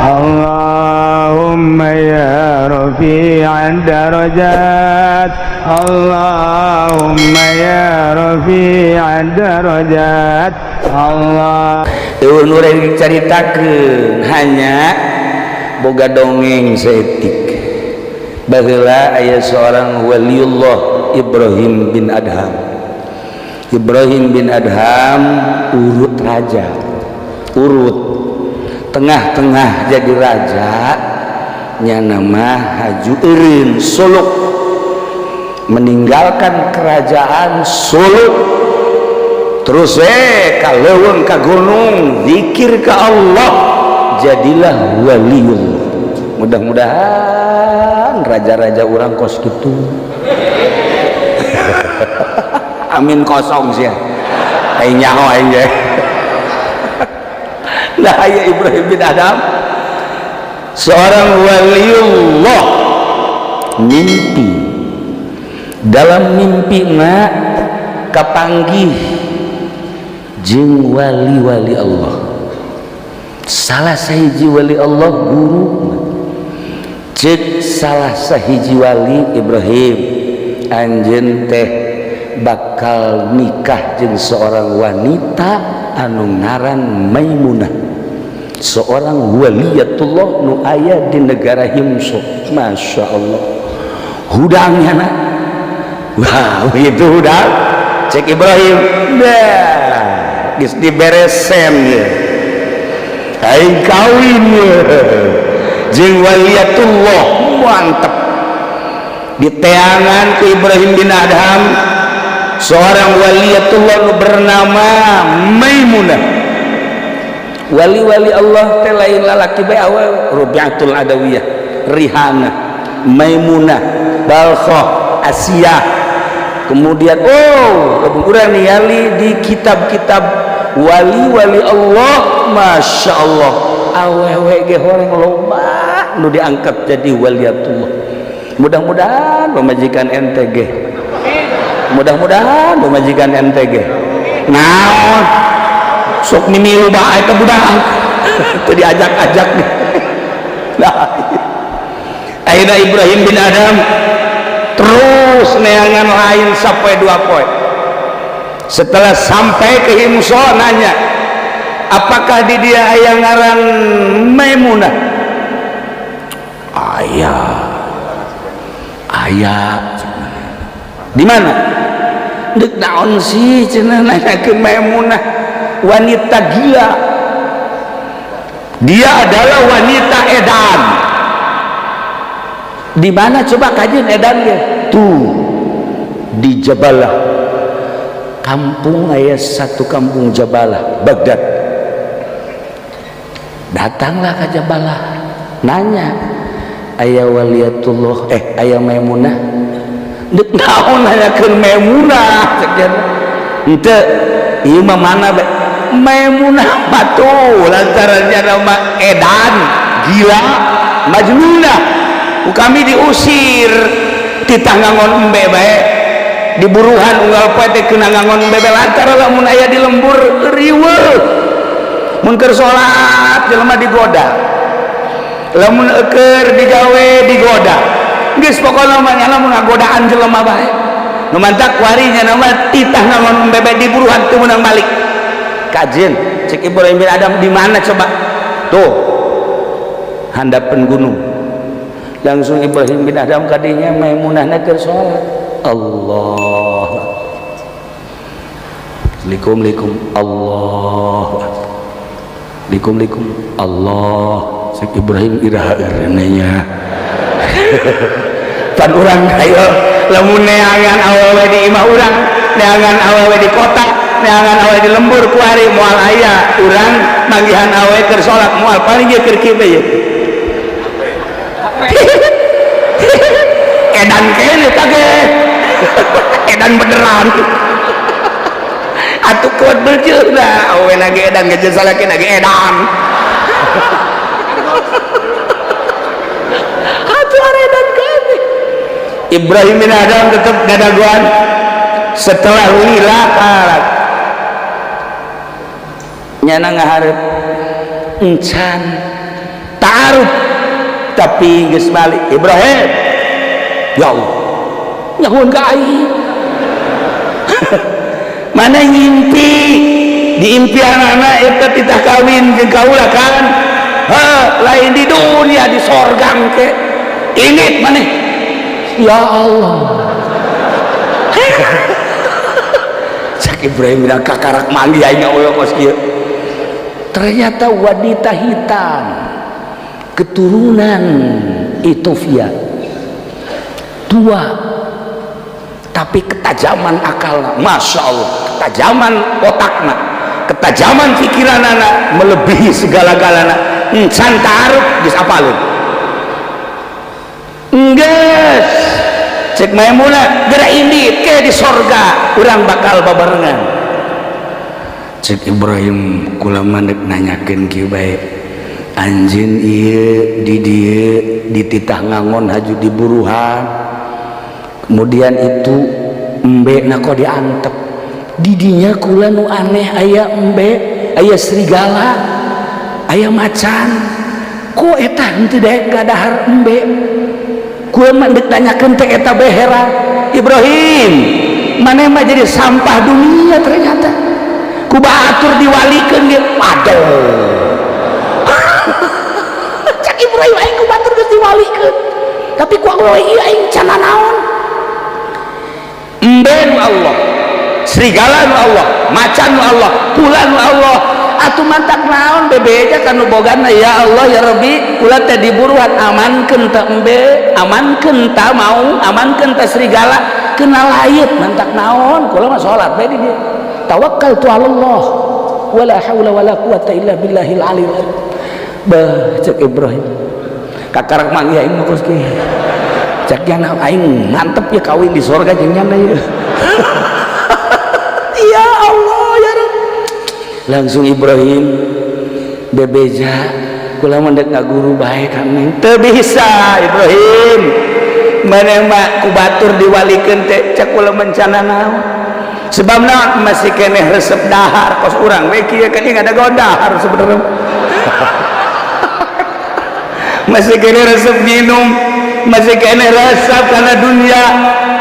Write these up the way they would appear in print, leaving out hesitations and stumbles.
Allahumma ya rafi'ad darajat, Allahumma ya rafi'ad darajat. Allah Eueuh nu rek dicaritakeun hanya boga dongeng saeutik. Baheula aya seorang waliullah Ibrahim bin Adham. Ibrahim bin Adham urut raja, urut tengah-tengah jadi raja nya nama haju eureun suluk, meninggalkan kerajaan suluk terus ka leuweung ka gunung zikir ka Allah, jadilah waliullah. Mudah-mudahan raja-raja urang kos kitu. Amin kosong sih ya. Aing nyaho aing ge. Nah, aya Ibrahim bin Adham seorang waliullah mimpi. Dalam mimpi na kapanggih jeung wali-wali Allah. Salah sahiji wali Allah guru cek salah sahiji wali Ibrahim, anjeun teh bakal nikah jeung seorang wanita anu ngaran Maimunah, seorang waliyatullah nu aya di negara Himso. Masya Allah hudangnya nak, wah begitu hudang cek Ibrahim dah geus diberesen ye aing kawin ye jeung waliyatullah. Mantep diteangan ke Ibrahim bin Adham seorang waliyatullah nu bernama Maimunah. Wali-wali Allah teh lain lalaki bae awewe, Rubi'atul Adawiyah, Rihana, Maimunah, Balkhah, Asiyah. Kemudian oh lamun urang ningali di kitab-kitab wali-wali Allah, Masya Allah awewe ge horeng loba nu diangkat jadi waliyatullah. Mudah-mudahan pemajikan ente ge, mudah-mudahan pemajikan ente ge naon sok mimilu bae ka budak teu diajak-ajak nih. Nah, ayeuna Ibrahim bin Adham terus neangan lain sampai 2 poe. Setelah sampai ke Himso nanya, apakah di dia aya ngaran Maimunah? Aya. Aya. Di mana? Deuk naon sih cenah nanyakeun Maimunah, wanita gila. Dia adalah wanita edan. Di mana coba kajian edannya? Tuh di Jabalah. Kampung aya satu kampung Jabalah, Baghdad. Datanglah ke Jabalah, nanya, aya waliyatullah aya Maimunah. Deuk naon nanyakeun Maimunah cek dia. Henteu, ieu mah mana be? Maimunah mah tuh lantarannya nama edan, gila, majnunah. Ku kami diusir titah ngangon embe bae, diburuhan unggal poe teh kena ngangon embe bae lantaran lamun aya di lembur riweuh. Mun keur salat jelema digoda, lamun keur digawe digoda, geus pokona mah nya lamun ngagodaan jelema bae. Nu mantak kuari nya nama titah ngangon embe bae diburuhan teu meunang balik. Kajen cek Ibrahim bin Adham di mana coba? Tuh handapeun gunung. Langsung Ibrahim bin Adham kadinya Maimunahna keur salat. Allah. Likum likum Allah. Likum likum Allah. Cek Ibrahim iraha eureunnya. Pan urang ayo lamun neangan awewe di imah urang, neangan awewe di kota, neangan awewe di lembur kuari moal aya urang manggihan awewe keur salat moal, paling ge keur kieu ye. Edan kene ta ge. Edan beneran. Atuh kuat bejeuna awewe ge edan ge salaki ge edan. Atuh edan kene. Ibrahim bin Adham tetap gadaguan. Setelah lila kalat nyana ngaharep encan. Tak taaruf, tapi geus balik. Ibrahim, ya Allah, nyahoan ka aing. Mana ngimpi di impian anak eta titah kawin jeung kaula kan? Ha, lain di dunia, di sorga ke. Ingat maneh, ya Allah. Cak Ibrahim bilang kakarak mandi aing Allah kos kieu. Ternyata wanita hitam keturunan Ethiopia, tua tapi ketajaman akal, masya Allah, ketajaman otakna, ketajaman pikiran anak melebihi segala-galana. Encan taaruf geus apaleun. Geus cek Maimunah, geura indit ke di sorga urang bakal babarengan. Cek Ibrahim, kula mah dek nanyakeun kieu bae, anjeun ieu di dieu dititah ngangon haju di buruhan, kemudian itu embe na kok diantep didinya. Kula nu aneh aya embe, aya serigala, aya macan, kok eta henteu daek gadahar embe? Kula mah dek nanyakeun teh eta bae, heran. Ibrahim, maneh mah jadi sampah dunia ternyata, ku batur diwalikeun ge. Waduh, cak Ibrahim, aing ku batur geus diwalikeun, tapi ku awewe ieu aing can naon. Embe nu Allah, serigala nu Allah, macan nu Allah, kula nu Allah, atuh mantak naon bebeja ka nu bogana? Ya Allah, ya Rabbi, kula teh diburuan, amankeun ta embe, amankeun ta mau, amankeun ta serigala, kena layit, mantak naon? Kula mah salat bae di dieu, tawakkaltu 'alallah, wala haula wala quwata illa billahil aliyil azim. Bah, cek Ibrahim, kakarak manggih aing mah kos kieu. Cek nyana, aing mantep ya kawin di sorga jeung nyana ya. Ya Allah, ya Rabb. Langsung Ibrahim bebeja, kula mah dek ngaguru bae ka neng. Teu bisa, Ibrahim, maneh mah ku batur diwalikeun teh. Cek kula mencana naon, sebab naon masih keneh resep dahar kos urang we kieu kan, ada dahar sebenarnya, masih keneh resep minum, masih keneh resep karena dunia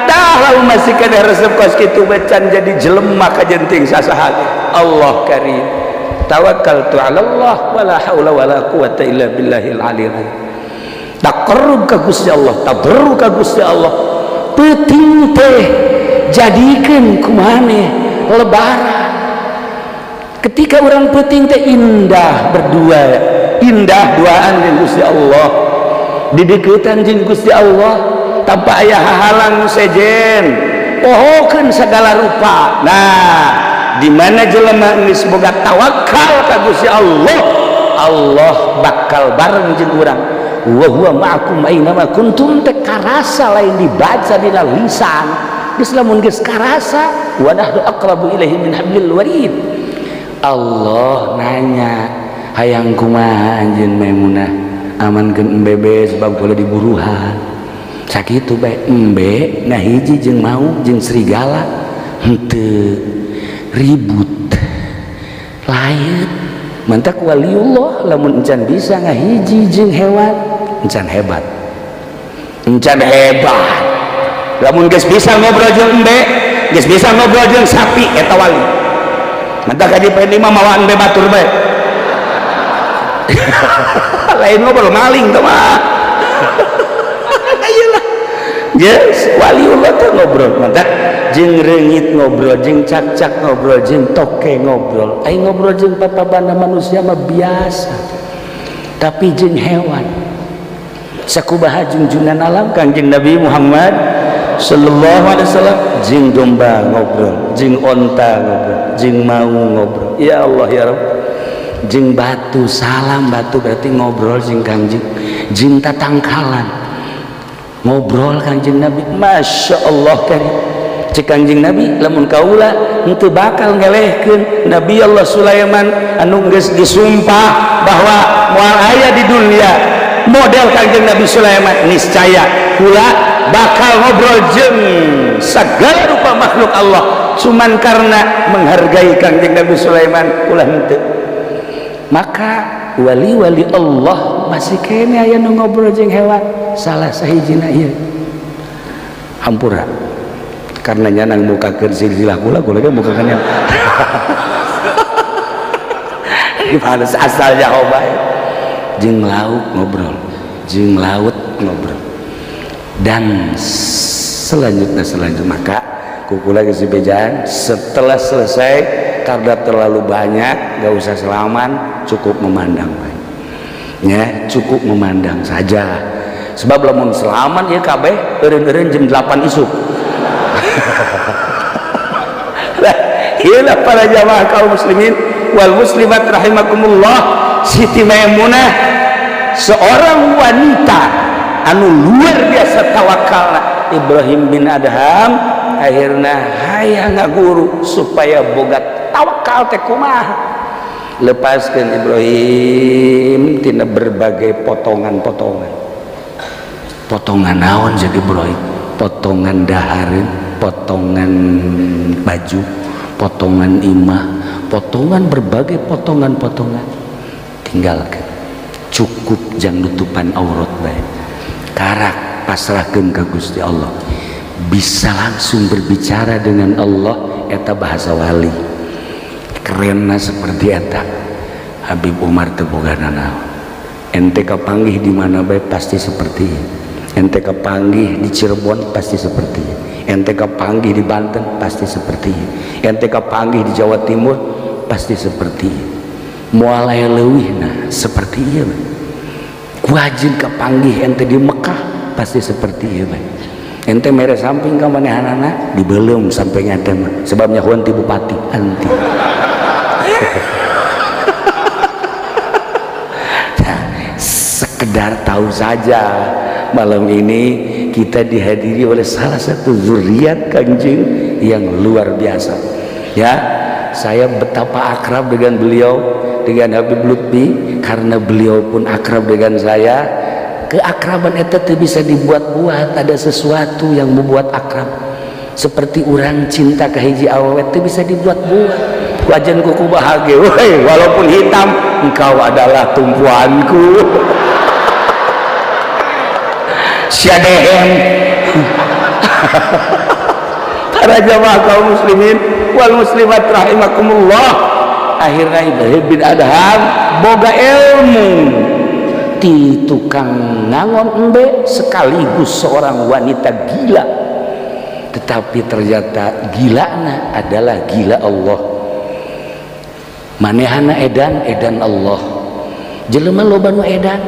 dah, lalu masih keneh resep kos kitu becan jadi jelema kajenting sasaha. Allah karim, tawakkaltu ala Allah, wala haula wala quwata illa billahil aliyil azim. Taqarrub ka Gusti Allah, tadarru ka Gusti Allah. Peuting teh jadikeun kumaneh lebaran, ketika orang peuting teh indah berdua, indah duaan jeung Gusti Allah, dideukeutan jeung Gusti Allah tanpa aya hahalang sejen, pohokeun segala rupa. Nah, di mana jelema geus boga tawakal ka Gusti Allah, Allah bakal bareng jeung urang. Wa huwa ma'akum aina ma kuntum teh karasa, lain dibaca dina lisan. Geus lamun geus karasa, wa nahnu aqrabu ilaihi min hablil warid. Allah nanya, hayang kumaha anjeun Maimunah? Amankeun embe sebab kula diburuhan. Sakitu bae, embe ngahiji jeung mau jeung serigala henteu ribut lain. Mantak waliullah lamun encan bisa ngahiji jeung hewan, encan hebat, encan hebat. Lamun geus bisa ngobrol jeung embe, geus bisa ngobrol jeung sapi, eta wali. Mantak ka di mah mawa embe batur bae, lain ngobrol, maling teh mah. Iyalah, yes, waliullah teh ngobrol. Mantak jeung reungit ngobrol, jeung cakcak ngobrol, jeung toke ngobrol. Aing ngobrol jeung papabanda manusia mah biasa, tapi jeung hewan sakubaha junjunan alam Kangjeng Nabi Muhammad sallallahu alaihi wasallam, jeung domba ngobrol, jeung onta ngobrol, jeung mau ngobrol. Ya Allah, ya Rabb. Jeung batu salam, batu berarti ngobrol jeung Kangjeng, jeung tatangkalan ngobrol Kangjeng Nabi. Masya Allah karim. Cek Kangjeng Nabi, lamun kaula henteu bakal ngelehkeun Nabi Allah Sulaiman anu geus disumpah bahwa moal aya di dunia model Kangjeng Nabi Sulaiman, niscaya kula bakal ngobrol jeung segala rupa makhluk Allah, cuman karena menghargai Kangjeng Nabi Sulaiman. Kula henteu. Maka wali-wali Allah masih kene aya nu ngobrol jeung hewan. Salah sahijina ieu. Hampura. Karena nyanang mukakeun silsilah kula, kula ge mukakeun yang dibales asal nyaho bae. Jeung lauk ngobrol, jeung laut ngobrol. Dan selanjutnya maka kukula geus dibejaan. Setelah selesai karena terlalu banyak gak usah selaman, cukup memandang bae. Ya, cukup memandang saja. Sebab lamun selaman ya kabeh eureun-eureun jam 8 isuk. Lah, ieu para jamaah kaum muslimin wal muslimat rahimakumullah, Siti Maimunah seorang wanita anu luar biasa tawakalna. Ibrahim bin Adham akhirna hayang ngaguru supaya boga tawakal teh kumaha. Lepaskan Ibrahim tina berbagai potongan-potongan. Potongan naon jadi Ibrahim? Potongan dahareun, potongan baju, potongan imah, potongan berbagai potongan-potongan. Tinggalkan. Cukup jang nutupan aurat bae. Karak pasrahkeun ka Gusti Allah. Bisa langsung berbicara dengan Allah eta bahasa wali. Kerenna seperti eta. Habib Umar teu boga nanaon. Ente kapanggih di mana bae pasti seperti ieu. Ente kapanggih di Cirebon pasti seperti ieu. Ente kapanggih di Banten pasti seperti ieu. Ente kapanggih di Jawa Timur pasti seperti ieu. Moal aya leuwihna seperti ieu. Wajib kapanggih ente di Mekah pasti seperti ieu bae. Ente mere samping ka manehanana dibeuleum samping ente mah sebab nyahoan ti bupati anti. Nah, sekedar tahu saja malam ini kita dihadiri oleh salah satu zuriat Kanjeng yang luar biasa. Ya, saya betapa akrab dengan beliau, dengan Habib Lutfi, karena beliau pun akrab dengan saya. Keakraban itu teu bisa dibuat-buat, ada sesuatu yang membuat akrab. Seperti orang cinta ke hiji awewe teu bisa dibuat-buat. Wajan kuku bahagia, woi, walaupun hitam, engkau adalah tumpuanku. Syadehen. Para jamaah kaum muslimin wal muslimat rahimakumullah. Akhirnya Ibrahim bin Adham boga ilmu ti tukang ngangon embe sekaligus seorang wanita gila, tetapi ternyata gilana adalah gila Allah. Manehana edan edan Allah. Jelema loba nu edan,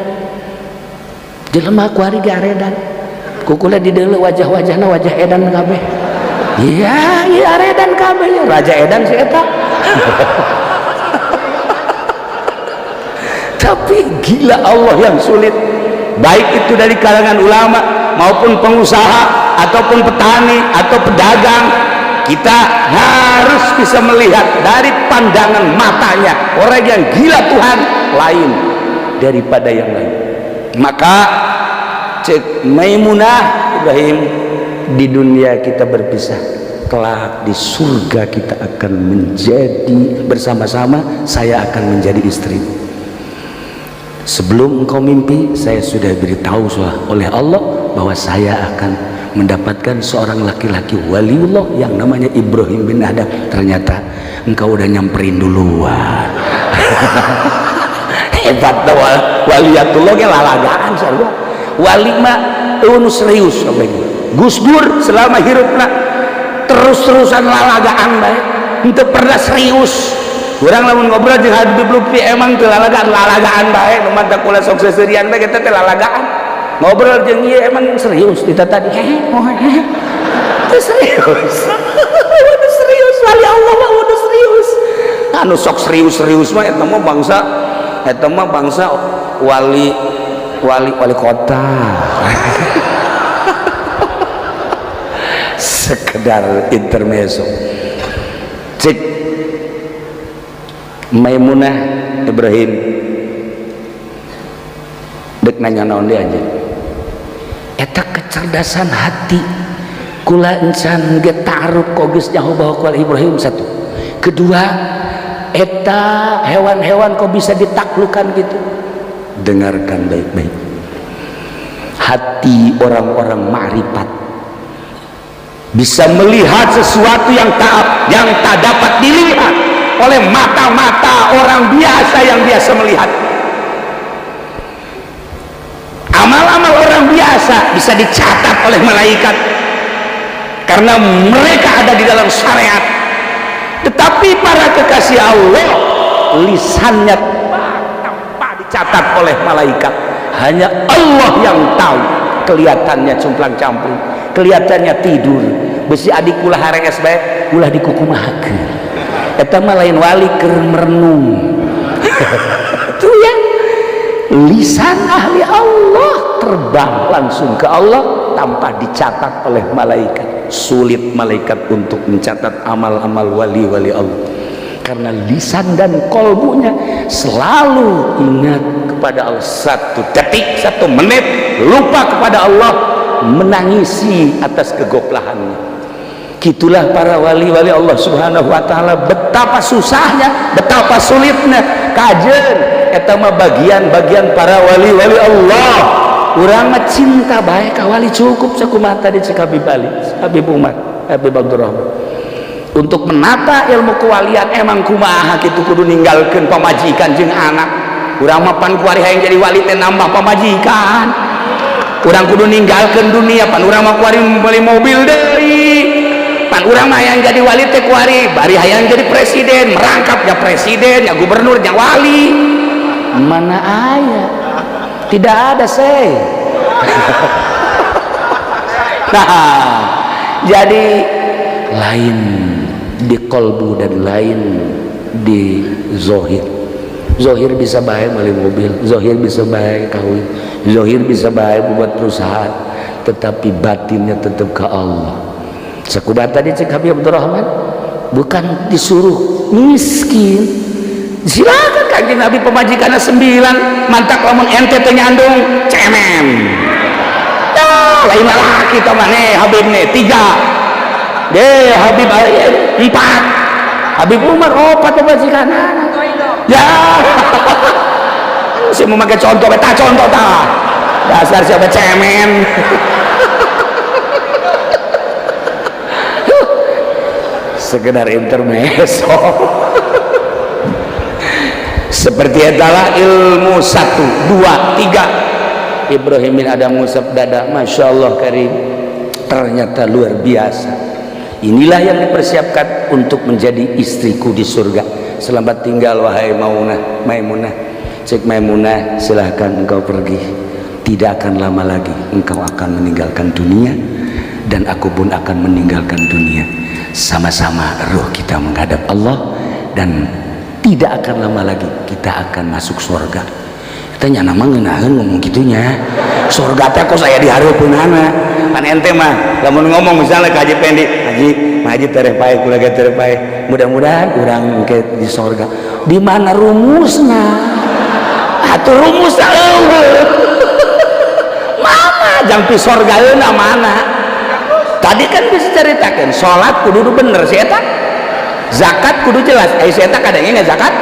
jelema kuari ge aredan, kukula di deuleu wajah-wajahna wajah edan kabeh. Iya, iya aredan kabeh ya, raja edan si eta. Tapi gila Allah yang sulit, baik itu dari kalangan ulama maupun pengusaha ataupun petani atau pedagang. Kita harus bisa melihat dari pandangan matanya orang yang gila Tuhan lain daripada yang lain. Maka cek Maimunah Ibrahim, di dunia kita berpisah, kelak di surga kita akan menjadi bersama-sama. Saya akan menjadi istri. Sebelum engkau mimpi, saya sudah beritahu oleh Allah bahwa saya akan mendapatkan seorang laki-laki waliullah yang namanya Ibrahim bin Adham. Ternyata engkau udah nyamperin duluan. Hebat dah waliyatullah ge lalagaan sarua. Wali mah eueun serius kabeh. Gus Dur selama hirupna terus-terusan lalagaan bae, henteu pernah serius. Urang lamun ngobrol jeung Habib Lutfi emang teu lalagaan, lalagaan bae nu mata kula sok seserian bae kita teh lalagaan. Ngobrol jeung ieu emang serius kita tadi hehe oh hehe. Teu serius. Udah serius wali Allah mah udah serius. Anu sok serius-serius mah eta mah bangsa, eta mah bangsa wali wali wali kota. Sekedar intermezzo. Cek Maimunah Ibrahim dek nanya naon dia aja. Eta kecerdasan hati kula encan ge ta'aruf kok geus nyaho bahwa kula Ibrahim satu. Kedua, eta hewan-hewan kok bisa ditaklukan gitu. Dengarkan baik-baik. Hati orang-orang ma'rifat bisa melihat sesuatu yang tak dapat dilihat oleh mata-mata orang biasa yang biasa melihat. Amal-amal orang biasa bisa dicatat oleh malaikat karena mereka ada di dalam syariat. Tetapi para kekasih Allah lisannya tanpa dicatat oleh malaikat. Hanya Allah yang tahu. Kelihatannya cumplang-campling, kelihatannya tidur. Besi adik ulah harees bae, ulah dikukumahakeun. Eta mah lain wali keur merenung. Itu ya lisan ahli Allah terbang langsung ke Allah tanpa dicatat oleh malaikat. Sulit malaikat untuk mencatat amal-amal wali-wali Allah karena lisan dan kolbunya selalu ingat kepada Allah. Satu detik, satu menit lupa kepada Allah, menangisi atas kegoplahannya. Gitulah para wali-wali Allah Subhanahu wa taala. Betapa susahnya, betapa sulitnya kajen eta mah bagian-bagian para wali-wali Allah. Urang mah cinta bae ka wali cukup sakumaha tadi cek Habib Ali, Habib Umar, Habib Abdurrahman. Untuk menata ilmu kewalian emang kumaha kitu kudu ninggalkeun pamajikan jeung anak. Urang mah pan kuari hayang jadi wali teh nambah pamajikan. Urang kudu ninggalkeun dunia, pan urang mah kuari beli mobil deui. Pan urang mah hayang jadi wali teh kuari bari hayang jadi presiden, merangkap ya presiden, ya gubernur, ya wali. Mana aya? Tidak ada seh. Nah, jadi lain di kolbu dan lain di zohir. Zohir bisa baik beli mobil, zohir bisa baik kawin, zohir bisa baik buat perusahaan, tetapi batinnya tetap ke Allah. Sakumaha tadi cek Habib Abdurrahman, bukan disuruh miskin. Silakan Kanjeng Nabi pemajikannya 9, mantak lamun ente teh nyandung cemen. Dah, lain laki tah maneh Habib nih 3. Deh Habib 4. Habib Umar 4 pemajikan. Ya. Si mau pakai contoh, beta contoh ta. Dasar siapa cemen. Sekedar intermezzo. Seperti adalah ilmu 1, 2, 3. Ibrahim bin Adam ngusap dada, Masya Allah karim, ternyata luar biasa. Inilah yang dipersiapkan untuk menjadi istriku di surga. Selamat tinggal wahai Maimunah. Maimunah, cek Maimunah, silahkan engkau pergi. Tidak akan lama lagi engkau akan meninggalkan dunia dan aku pun akan meninggalkan dunia. Sama-sama ruh kita menghadap Allah dan tidak akan lama lagi kita akan masuk surga. Kita nama ngeunaheun ngomong gitunya. Surga teh kok saya dihareupeunana. Pan ente mah lamun ngomong misalnya ke Haji Pendi, Haji, Haji tereh paeh kula ge tereh paeh. Mudah-mudahan urang engke di surga. Di mana rumusna? Atuh rumusna eueuh. Mana jang pi sorgaeuna mana? Tadi kan bisa ceritakan salat kudu bener si eta. Zakat kudu jelas. Ai si eta kadangnya nggak zakat?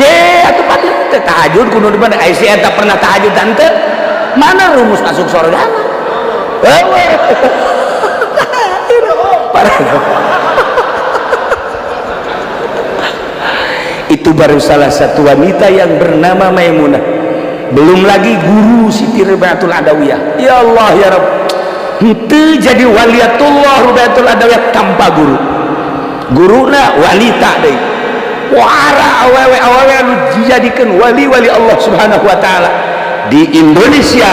Ye, atuh pati teh tahajud kudu bener. Ai si eta pernah tahajud tante? Mana rumus masuk surga? Eueuh. Itu baru salah satu wanita yang bernama Maimunah. Belum lagi guru Siti Rabiatul Adawiyah. Ya Allah ya Rabb, henteu jadi waliatullah Rabiatul Adawiyah tanpa guru. Guruna wanita deui. Wara awewe awewe anu dijadikeun wali-wali Allah Subhanahu wa taala. Di Indonesia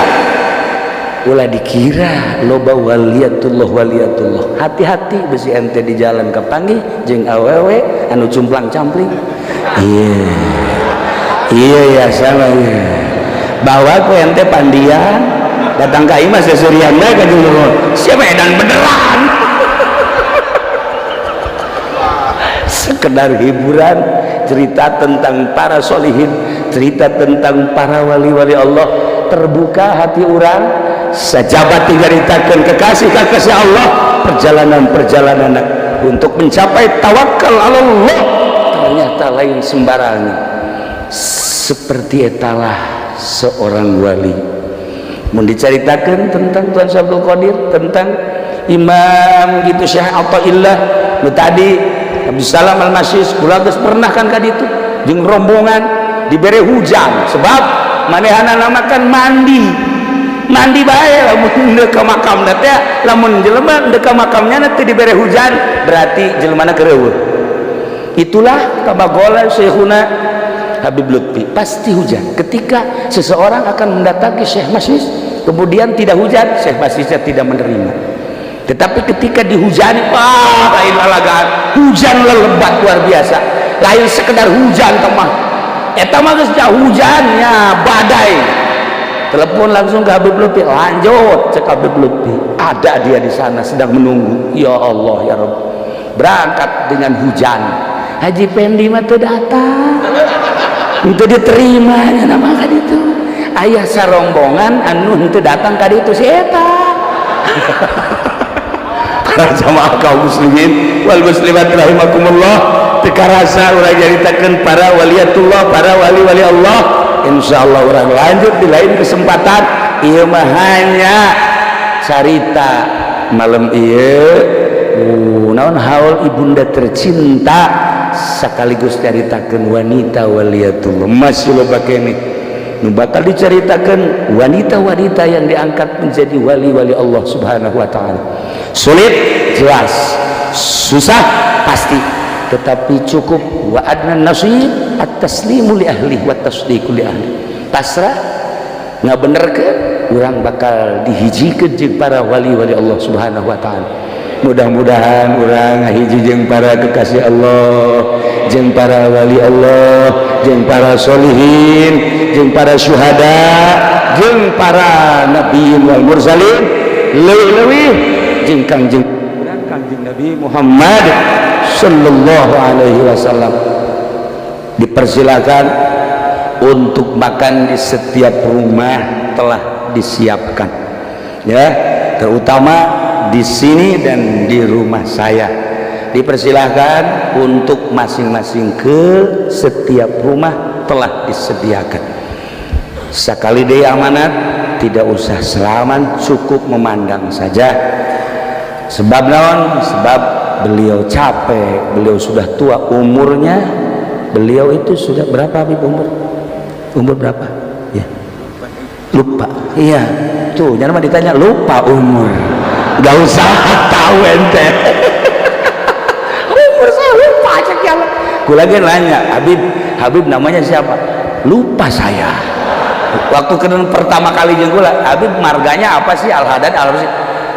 ulah dikira loba waliatullah waliatullah. Hati-hati besi ente di jalan kapanggih jeung awewe anu cumplang campling. Iya. Iya ya sama ya. Bawa ku ente pandian datang ka imah sesurian bae ka jeung siapa edan beneran. Sekedar hiburan, cerita tentang para solihin, cerita tentang para wali-wali Allah, terbuka hati orang sajabat diceritakan kekasih-kekasih Allah, perjalanan-perjalanan untuk mencapai tawakal Allah ternyata lain sembarangan. Seperti etalah Seorang wali mun diceritakan tentang Tuan Syekh Abdul Qadir, tentang imam gitu, Syekh Athaillah nu tadi, Abdul Salam Al-Masyis, kula geus pernah kan ka ditu jeung rombongan, dibere hujan sebab manehana kan mandi mandi bae. Lamun deuk ka makam teh, lamun jelema deuk ka makamnya teu dibere hujan, berarti jelemana keur. Itulah kabagola Syekhuna Habib Lutfi, pasti hujan. Ketika seseorang akan mendatangi Syekh Masyis kemudian tidak hujan, Syekh Masisnya tidak menerima. Tetapi ketika dihujani, wah, lain lalagaan, hujan lelebat luar biasa. Lain sekedar hujan mah, eta mah geus hujannya badai. Telepon langsung ke Habib Lutfi, "Lanjut," cek Habib Lutfi, "ada dia di sana sedang menunggu." Ya Allah, ya Rabb, berangkat dengan hujan. Haji Pendi mah teu datang, itu diterima nama kan. Itu aya sarombongan anu henteu datang ka ditu, si eta. Para jamaah kaum muslimin wal muslimat rahimakumullah, teu karasa urang nyaritakeun para waliatullah, para wali-wali Allah. Insyaallah urang lanjut di lain kesempatan. Ieu mah hanya carita malam ieu, naon, haul ibunda tercinta, sekaligus caritakeun wanita waliatullah. Masih loba keneh nu bakal diceritakan, wanita-wanita yang diangkat menjadi wali-wali Allah Subhanahu wa taala. Sulit jelas, susah pasti, tetapi cukup wa adna nasib at-taslimu li ahli wa tasdiqu li ahli. Pasrah nggak bener ke orang bakal dihijikeun jeung para wali-wali Allah Subhanahu wa taala. Mudah-mudahan urang ngahiji jeung para kekasih Allah, jeung para wali Allah, jeung para solihin, jeung para syuhada, jeung para nabiyin wal mursalin, leuwih-leuwih jeung Kangjeng Kangjeng Nabi Muhammad sallallahu alaihi wasallam. Dipersilakan untuk makan, di setiap rumah telah disiapkan ya, terutama di sini dan di rumah saya. Dipersilahkan untuk masing-masing ke setiap rumah, telah disediakan. Sekali deui amanat, tidak usah selaman, cukup memandang saja. Sebab naon? Sebab beliau capek, beliau sudah tua umurnya. Beliau itu sudah berapa, Habib, umur umur berapa ya? Lupa. Iya tuh, jangan ditanya, lupa umur. Gak usah tahu ente umur saya, lupa cek ya. Ku lagi nanya, "Habib, Habib namanya siapa?" "Lupa saya." Waktu kenal pertama kali jeung kula, "Habib marganya apa sih? Al Hadad al sih?"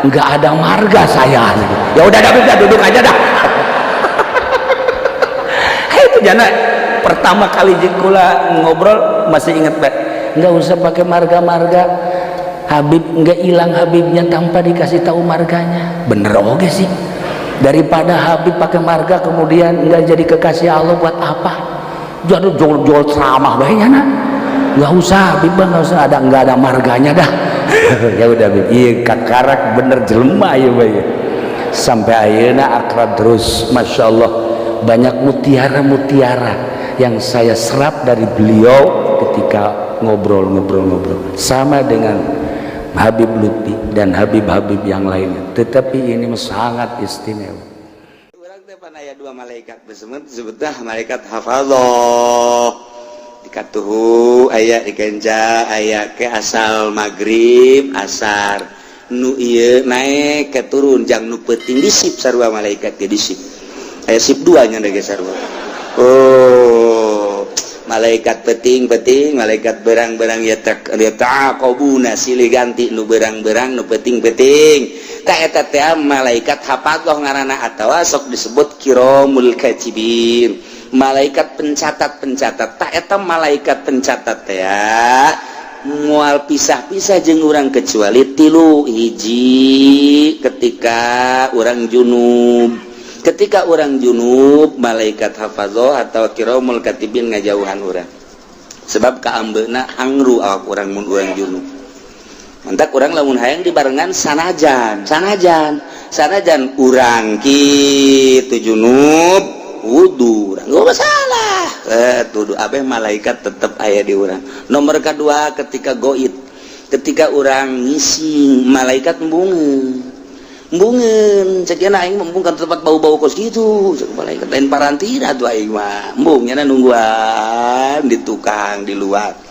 "Nggak ada marga saya." "Ya udah, Habib, dah, duduk aja dah." Itu jana pertama kali jeung kula ngobrol masih inget, Pak. Nggak usah pakai marga-marga, Habib, nggak hilang Habibnya tanpa dikasih tahu marganya. Bener oke sih, daripada Habib pakai marga kemudian nggak jadi kekasih Allah, buat apa? Jadi jual-jual ceramah banyak nak. Nggak usah, Habib, nggak usah ada, nggak ada marganya dah. Ya udah, Habib. Iya, kakarak bener jelema ya bae. Sampai ayeuna akrab terus. Masya Allah, banyak mutiara-mutiara yang saya serap dari beliau ketika ngobrol-ngobrol-ngobrol, sama dengan Habib Lutfi dan Habib-Habib yang lainnya, tetapi ini sangat istimewa. Urang teh pan aya dua malaikat besemet, disebutna malaikat hafadzah. Dikatuhu aya dikenca, aya ke asal maghrib asar nu ieu naik ke turun jang nu peuting di sip sarua. Malaikat ge di sip, aya sip dua nya ge sarua. Oh, malaikat peting-peting, malaikat berang-berang ya, tak ya taqabuna, silih ganti nu berang-berang, nu peting-peting. Tak eta teh malaikat hafadzah ngaranna atawa sok disebut kiramul katibin, malaikat pencatat-pencatat. Tak eta malaikat pencatat teh mual pisah-pisah jeung urang kecuali tilu hiji: ketika urang junub. Ketika urang junub, malaikat hafadzah atau kiramul katibin ngajauhan urang, sebab kaambeuna hangru awak urang mun urang junub. Mantak urang lamun hayang dibarengan, sanajan sanajan sanajan urang kitu junub, wudu urang, nggak masalah. Tuduh abeh malaikat tetep. aya di urang. Nomor kedua, ketika goib, ketika urang ngising, malaikat embungeun embungeun. Cek aing, embung kan tempat bau-bau kos gitu. Cek malaikat, lain parantina tuh aing mah. Embung nya nungguan di tukang di luar.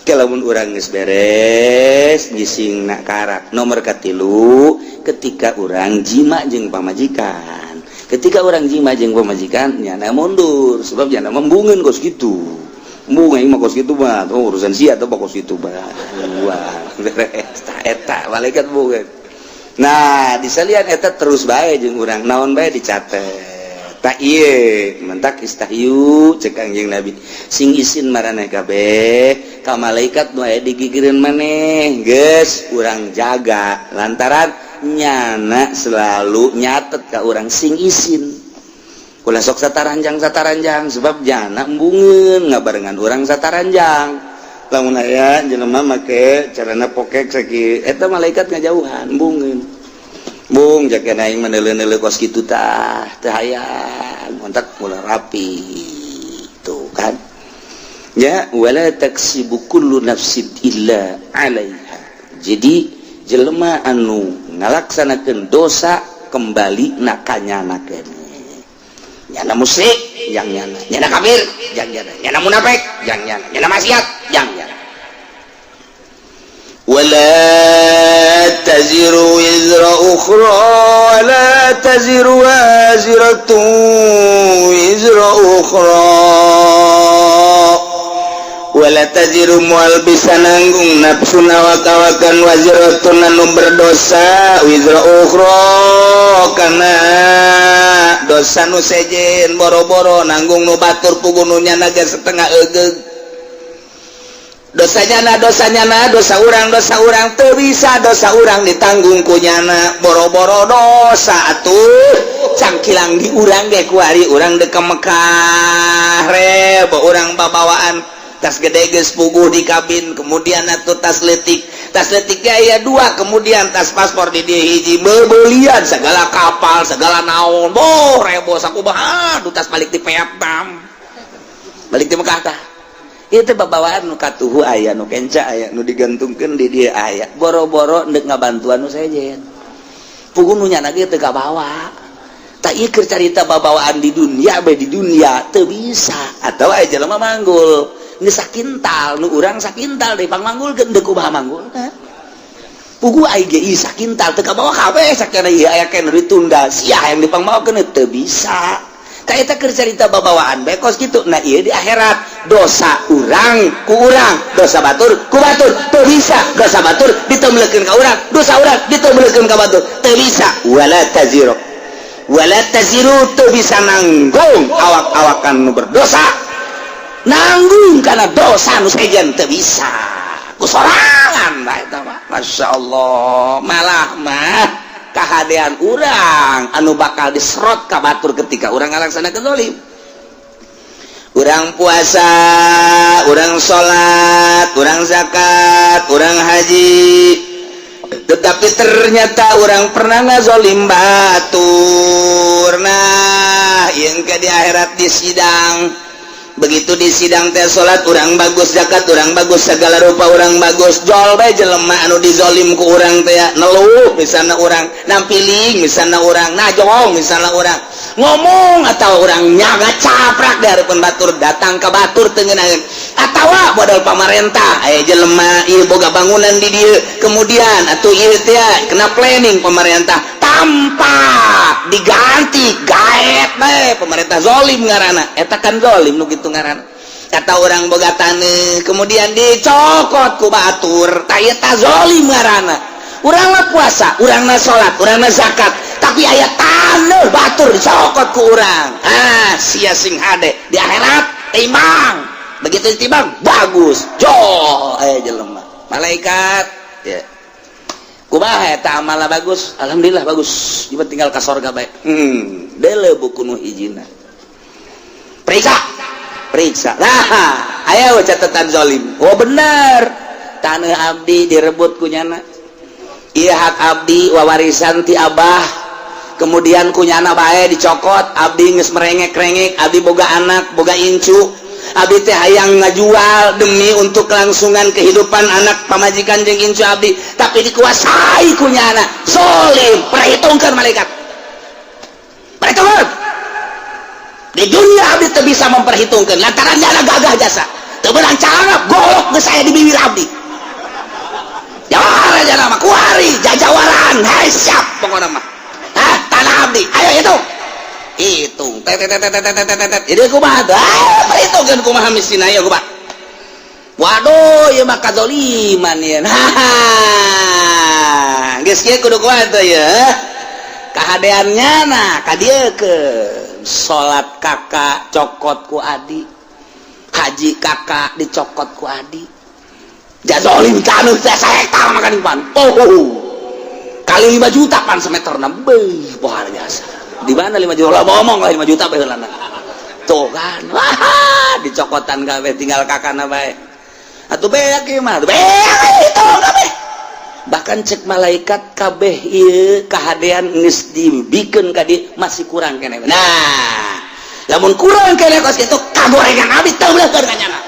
Lamun urang geus beres ngising nak karak. Nomor katilu, ketika urang jima jeung pamajikan. Ketika urang jima jeung pamajikan, nyana mundur, sebab nyana embungeun kos gitu. Embung, aing mah kos gitu mah. Oh, urusan sia atau kos gitu mah. Wah, beres eta malaikat embungeun. Nah, disalian eta terus bae jeung urang, naon bae dicatet. Tak ieu mentak istahyu, cek Kangjeng Nabi, sing isin maraneh kabeh ka malaikat nu aya di gigireun maneh. Geus urang jaga, lantaran nyana selalu nyatet ka urang. Sing isin, ulah sok sataranjang sataranjang, sebab jana embungeun ngabarengan urang sataranjang. Lamun aya jelema make carana pokek sakieu, eta malaikat ngajauhan, embungeun. Bung, jaga aing meneule-neule kos kitu tah teu hayang kontak, mulai rapi tuh kan ya. Wala taksibu kullu nafsin illa 'alaiha. Jadi jelema anu ngalaksanakeun dosa, kembali na kanyana keneh. Nyana musyrik jang nyana, nyana kafir jang nyana, nyana munafik jang nyana, nyana maksiat jang nyana. ولا تزر وزر أخرى، ولا تزر وازرة وزر أخرى. ولا تزر moal bisa nanggung nafsun awak-awakan waziratun anu berdosa wizra ukhra kana dosa nu sejen. Boro-boro nanggung nu batur, puguh nu nyana ge setengah egeug dosanya. Na dosanya na dosa urang, dosa urang teu bisa dosa urang ditanggung ku nyana. Boro-boro dosa atuh cangkilang di urang ge. Kuari urang dek ke Mekah, rebo urang babawaan tas gede geus puguh di kabin, kemudian atuh tas letik, tas letik aya dua, kemudian tas paspor di dieu hiji, bebelian segala kapal segala naon. Boh, rebo sakumaha. Aduh, tas balik di Vietnam, balik di Mekah tah. Itu babawaan nu katuhu aya, nu kenca aya, nu digantungkeun di dieu aya. Boro-boro ndek ngabantuan nu sejen, puguh nu nyana ge teu kabawa. Tak ieu keur carita babawaan di dunia bae. Di dunia teu bisa. Atau aya jelema manggul geus sakintal, nu urang sakintal deui pangmanggulkeun, deuk kumaha manggulna? Puguh aing ge ieu sakintal teu kabawa kabeh. Sakana ieu aya keneh ditunda sia yang dipangmawakeun, teu bisa. Tak eta keur carita babawaan bae kos kitu. Nah, ieu di akhirat dosa urang ku urang, dosa batur ku batur. Teu bisa dosa batur ditemblekeun ka urang, dosa urang ditemblekeun ka batur, teu bisa. Wala taziru, wala taziru teu bisa nanggung awak-awakan nu berdosa nanggung karena dosa nu sejen, teu bisa ku sorangan lah eta mah. Masya Allah, malah mah kahadean urang anu bakal diserot ka batur ketika urang ngalaksanakeun zalim. Urang puasa, urang salat, urang zakat, urang haji, tetapi ternyata urang pernah ngazolim batur. Nah, yang ke di akhirat di sidang, begitu di sidang teh salat urang bagus, zakat urang bagus, segala rupa urang bagus. Jol bae jelema anu dizolim ku urang teh neluh, misalnya urang nampiling, misalnya urang najong, misalnya urang ngomong atau urang nyaga caprak di hadapan batur, datang ke batur teu ngeunaheun. Atawa modal pamarentah, aya jelema ieu boga bangunan di dieu, kemudian atuh ieu teh kena planning pemerintah tanpa diganti, gaet bae pemerintah, zolim ngaranna eta kan, zolim nu kitu ngaranna. Kata urang boga taneuh, kemudian dicokot ku batur, tah eta zolim ngaranna. Urang mah puasa, urang mah salat, urang mah zakat, tapi aya taneuh batur dicokot ku urang. Ah, sia sing hade di akhirat timbang. Begitu ditimbang bagus, jol aya jelema malaikat ya, kumaha eta amalna? Bagus, alhamdulillah bagus. Ieu tinggal ka sorga bae. Deuleu buku nu hijina, periksa, periksa. Nah, aya catatan zolim. Oh, bener, tanah abdi direbut ku nyana. Iya, hak abdi wawarisan ti abah, kemudian ku nyana bae dicokot. Abdi geus merengek-rengek, abdi boga anak, boga incu. Abdi teh hayang ngajual demi untuk kelangsungan kehidupan anak, pamajikan jeung incu abdi, tapi dikuasai ku nyana. Zolim, perhitungkan malaikat, perhitungkan. Di dunia abdi teu bisa memperhitungkan lantaran nyana gagah jasa teu meunang calana golok geus aya di bibir abdi. Jawara jana mah kuari jajawaran. Hai, siap pokokna mah. Hah, tanah abdi ayo hitung hitung, tet tet tet tet tet tet tet. Jadi kumaha tuh? Ah, perhitungkeun kumaha mistina ya, kumaha? Waduh, ieu mah kazoliman ieu. Haha, geus kieu kudu kumaha tuh ya kahadeannya? Nah, ka dieu ke salat kakak cokot ku adi, haji kakak dicokot ku adi. Jazolim taneuh teh sahektar makan pan. Oh, kali 5 juta pan semeter na. Beuh, luar biasa. Di mana 5 juta lah, ngomong lah 5 juta baheulana. Tuh kan, wah, dicokotan kabeh, tinggal kakana bae. Atuh beak ieu mah, beak itu kabeh. Bahkan cek malaikat, kabeh ieu kahadean geus dibikeun ka dieu, masih kurang keneh. Nah, lamun kurang keneh kos kitu, kagorengan abdi teu beuleuhkeun ka nyana.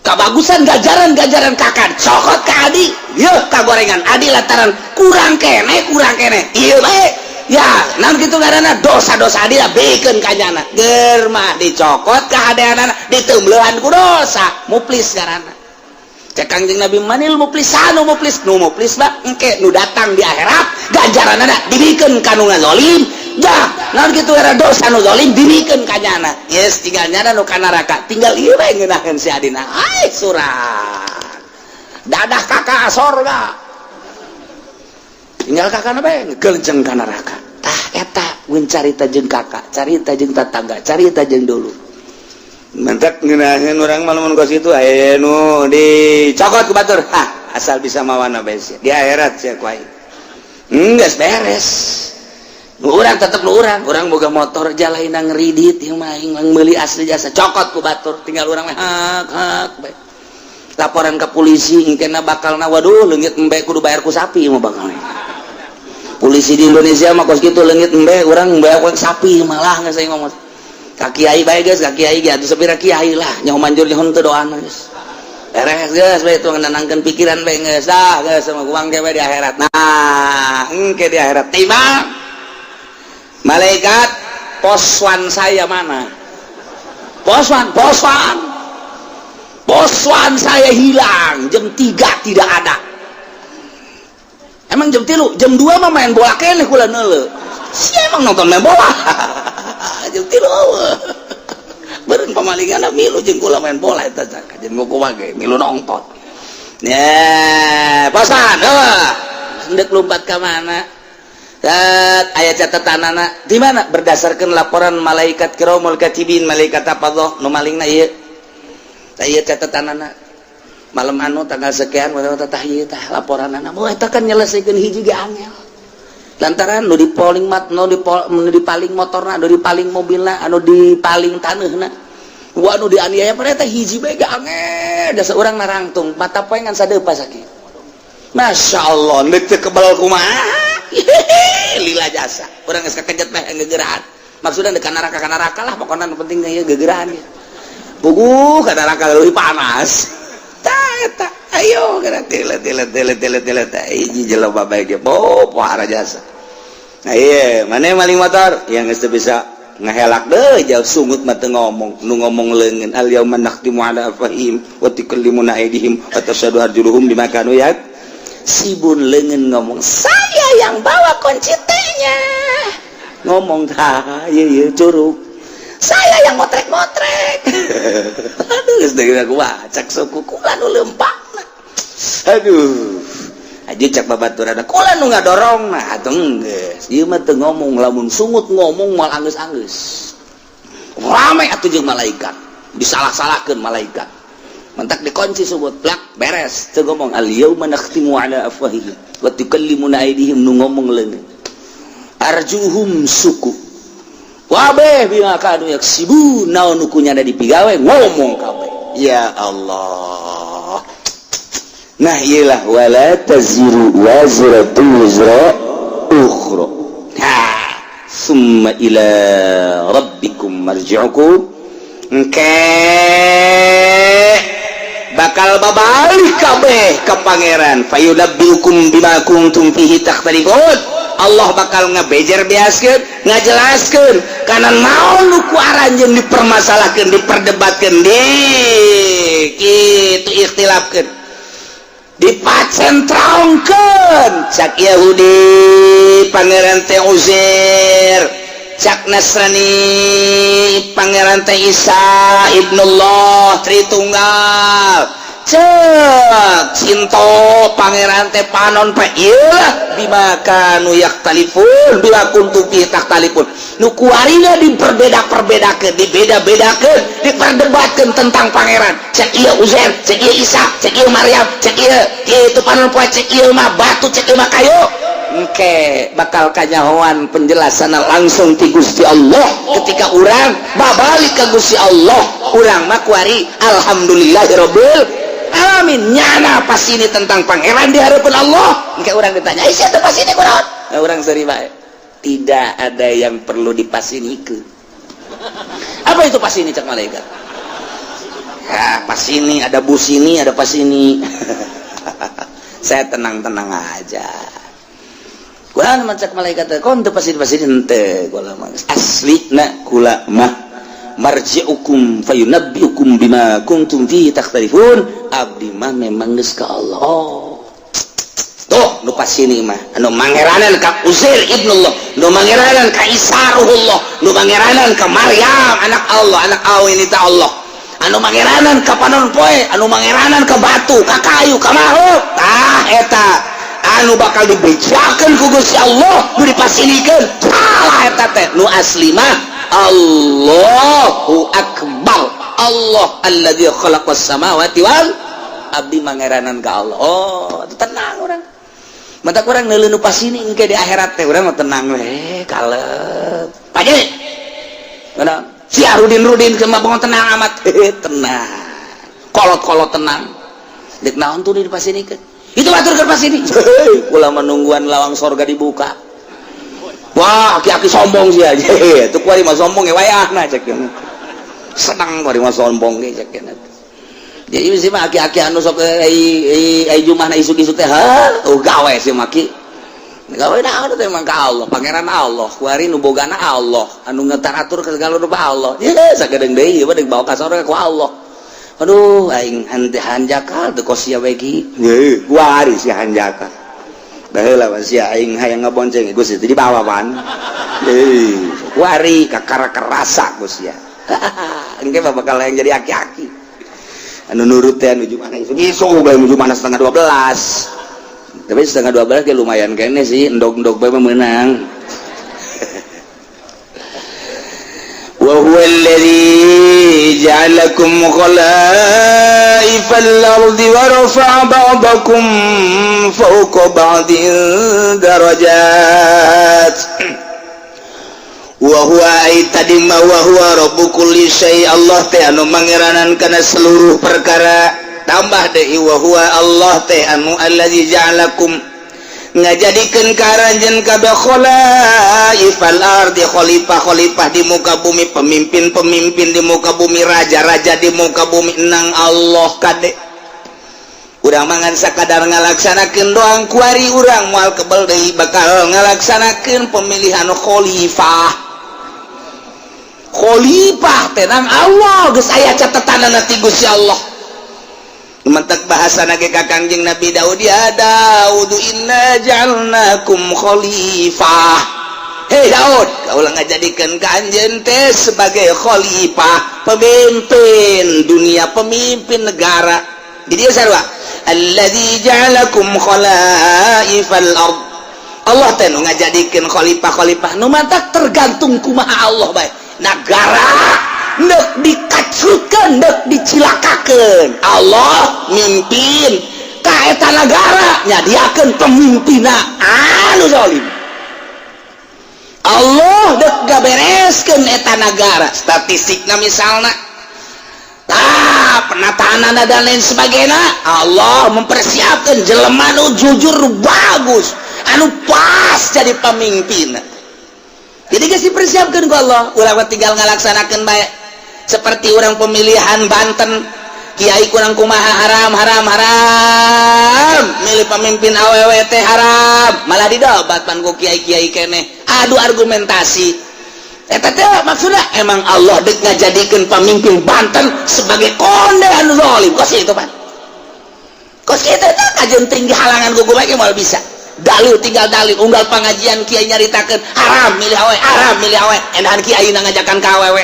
Kabagusan gajaran-gajaran kakak cokot ke adi, yeuh kagorengan adi lantaran kurang kene, kurang kene ieu bae ya. Naon kitu ngaranna? Dosa-dosa adi lah bikeun ka nyana. Ger mah dicokot kahadeanana, diteumbeuhan ku dosa. Muflis ngaranna. Cek Kangjeng Nabi, manil muflisanu? Muflis nu muflis mah engke nu datang di akhirat, ganjaranana dibikeun ka nu ngazolim. Jah, naon kitu era dosa nu zalim dibikeun ka nyana. Yes, tinggal nyana nu ka neraka, tinggal ieu bae ngeunaheun si adina. Ai surat dadah kakak sorga, tinggal kakak bae ngegelenceng ka neraka. Tah, eta mun carita jeung kakak, carita jeung tetangga, carita jeung dulu. Mentek ngeunaheun urang mah lamun kos kitu aya nu dicokot ku batur. Hah, asal bisa mawana bae sia. Di akhirat sia ku aing. Geus beres. Nu urang tetep nu urang, urang boga motor jalaina ngeridit ieu mah aing meuli asli jasa cokot ku batur, tinggal urang mah hak hak bae. Laporan ke polisi engkena bakalna, waduh, leungit embe kudu bayar ku sapi mah bakalna. Polisi di Indonesia mah kos kitu, leungit embe urang bayar ku sapi malah geus aing ngomong. Ka kiai bae geus, ka kiai ge atuh sapira kiai lah nyaho manjur nyaho teu doana geus. Beres geus bae, itu nenangkeun pikiran bae geus. Ah, geus sama uang ge di akhirat. Nah, engke di akhirat timbang malaikat, poswan saya mana? Poswan, poswan. Poswan saya hilang jam 3 tidak ada. Emang jam 3, jam 2 mah main bola keneh kula neuleu. Si emang nonton main bola. Jam 3 beureun pamalingan milu jeung kula main bola eta jeung kumaha ge milu nonton. Ya, poswan, heuh. Hendak lompat ka mana? Tat, aya catatanana di mana? Berdasarkan laporan malaikat kiramul katibin, malaikat apa nu malingna ieu. Tah, ieu catatanana. Malam anu tanggal sekian tah ieu tah laporanana. Oh, eta kan nyelesaikeun hiji ge angel. Lantaran nu dipaling mat, nu dipaling motorna, nu dipaling mobilna, anu dipaling taneuhna. Wah, nu dianiaya pada eta hiji bae ge angel. Dasar urang narangtung mata poe ngan sadeupa sakieu. Masya Allah, neuk teu kebal kumaha? Lila jasa. Urang geus kakejet mah gegeraan. Maksudna deuk ka neraka lah, pokona nu penting ieu gegeraan ieu. Puguh ka neraka leuwih panas. Tah eta, ayo geura tile tile tile tile tile teh hiji jelema bae ge oh pohara jasa. Nah, iya, mana maling motor yang geus teu bisa ngehelak deh jauh sungut mah teu ngomong, nu ngomong leungeun. Al yauma nakhtimu ala afwahihim wa tukallimuna aydihim wa tashhadu arjuluhum bima kanu yak sibun. Leungeun ngomong, saya yang bawa kunci T-nya, ngomong tah ieu ieu curug, saya yang motrek-motrek. Aduh, geus deui gua cak suku kula nu leumpangna. Aduh, aja cak babaturan kula nu ngadorong. Nah, atuh geus ieu mah teu ngomong, lamun sungut ngomong moal anggeus-anggeus rame atuh jeung malaikat, disalah-salahkeun malaikat. Mentak dikunci sungut plak beres teu ngomong. Al yauma nakhtimu ala afwahihim wa tukallimuna aydihim, nu ngomong leungeun, arjuhum suku wabeh bima kanu yaksibun. Naon nu kunyana dipigawe ngomong kabeh. Ya Allah. Nah, iyalah wala taziru waziratu wizra ukhra. Ha, summa ila rabbikum marji'ukum. Engke bakal babalik kabeh ke Pangeran. Fayunabbiukum bima kuntum fihi takhtalifun. Allah bakal ngebejer beaskeun, ngajelaskeun kana naon nu ku aranjeun dipermasalahkeun, diperdebatkeun, di kitu ikhtilafkeun, dipacentrongkeun. Cak Yahudi, Pangeran teh Uzair. Cak Nasrani, Pangeran teh Isa ibnullah, Tritunggal. Cek Sinto, Pangeran teh panon poe. Iyalah, bima kanu yakhtalifun, bima kuntum fihi takhtalifun, nu kuarina diperbeda-perbedakeun, dibeda-bedakeun, diperdebatkeun tentang Pangeran. Cek ieu Uzair, cek ieu Isa, cek ieu Maryam, cek ieu itu panon poe, cek ieu mah batu, cek ieu mah kayu. Engke bakal kanyahoan penjelasan langsung ti Gusti Allah ketika urang babalik ke Gusti Allah. Urang mah kuari alhamdulillahirabbil alamin, nyana pas ini tentang Pangeran di hadapan Allah. Engke urang ditanya, "Ih, siapa pas ini kunaon?" Nah, urang seri bae, tidak ada yang perlu dipasinikeun. Apa itu pas ini? Cak malaikat ya, pas ini ada bus, ini ada pas ini. Saya tenang-tenang aja. Kula mah, cak malaikat, kon teu pasti pasti henteu. Kula mah asli na, kula mah marji'ukum fayunabbiukum bima kuntum fihi takhtalifun. Abdi mah memang geus ka Allah. Tuh nu pasini mah anu mangeranan ka Uzair ibnullah, nu mangeranan ka Isa ruhullah, nu mangeranan ka Maryam anak Allah, anak awin itu Allah, anu mangeranan ka panon poe, anu mangeranan ka batu, ka kayu, ka makhluk. Tah, eta anu bakal dibejakeun ku Gusti Allah, nu dipasinikeun salah eta teh. Nu asli mah Allahu akbar, Allah alladzi khalaqas samawati wal, abdi mangeranan ka Allah. Oh, tenang urang. Mata kurang neuleuh nu pasini. Engke di akhirat teh urang mah tenang we, kalep. Paje mana si Arudin Rudin kema bangun, tenang amat, tenang, kolot-kolot tenang. Dek naon tuh di pasinikeun itu batur ke pasini? Kula menungguan lawang sorga dibuka. Wah, aki-aki sombong sih aja itu. Kuari mah sombong ya, wayahna cek senang, kuari mah sombong ge cek. Jadi sih mah aki-aki anu sok ai ai jumahna isuk-isuk teh, ha, oh, gawe sih maki gawe naon teh emang ka Allah, Pangeran Allah kuari, nu bogana Allah, anu ngetar atur ke segala rupa Allah. Ya sagedeung deui ieu mah bawa ka sorga ku Allah. Aduh, aing hanjakal teu kos sia we. Heuh, kuari si hanjakal baheula mah sia aing hayang ngabonceng Gusti dibawa pan. Heuh, kuari kakara kerasa ku sia. Engke mah bakal yang jadi aki-aki anu nurut teh, anu mana isuk isuk bae menuju mana setengah 12. Tapi setengah 12 ge lumayan kene sih, endog-endog bae mah meunang. Wa huwa alladhi ja'alakum khala'ifal ardi wa rafa'a ba'dakum fawqa ba'din darajat. Wa huwa ay tadi ma wa huwa rabbu kulli syai, Allah teh anu mangeranan kana seluruh perkara. Tambah deui, wa huwa, Allah teh anu allazi ja'alakum, ngajadikeun ka aranjeun kabeh, khalaifal ardi, khalifah-khalifah di muka bumi, pemimpin-pemimpin di muka bumi, raja-raja di muka bumi. Nang Allah kade urang mangan sakadar ngalaksanakeun doang. Kuari urang moal kebel deui bakal ngalaksanakeun pemilihan khalifah. Khalifah tenang, Allah geus aya catetanana ti Gusti Allah. Mentek bahasa nage ka Kangjeng Nabi Daud, ya Daud, inna ja'alnakum khalifah. Hei Daud, kaulah ngajadikeun ka anjeun teh sebagai khalifah, pemimpin dunia, pemimpin negara. Di dia sarua, alladzi ja'alakum khalaifal ard. Allah teh nu ngajadikeun khalifah-khalifah nu matak tergantung kumaha Allah bae. Negara nek dikacrutkeun, nek dicilakakeun, Allah mimpin ka eta nagara, nyadiakeun pemimpinna anu zalim. Allah dek gabereskeun eta nagara, statistikna misalna, tah, penataan dan lain sebagainya, Allah mempersiapkan jelema nu jujur, nu bagus, anu pas jadi pemimpin. Jadi geus dipersiapkan ku Allah, ulah tinggal ngalaksanakeun bae. Seperti orang pemilihan Banten, kiai kurang kumaha, haram, haram, haram, milih pemimpin awewe teh haram. Malah didobat pan ku kiai-kiai keneh, adu argumentasi. Eta teh maksudnya emang Allah dek ngajadikeun pemimpin Banten sebagai konde anu zalim kos itu pan. Kos kitu teh kajeun tinggi halangan ku kumaha moal bisa. Dalil tinggal dalil. Unggal pengajian kiai nyaritakeun haram milih awewe, haram milih awewe, enahan kiai ngajakan ka awewe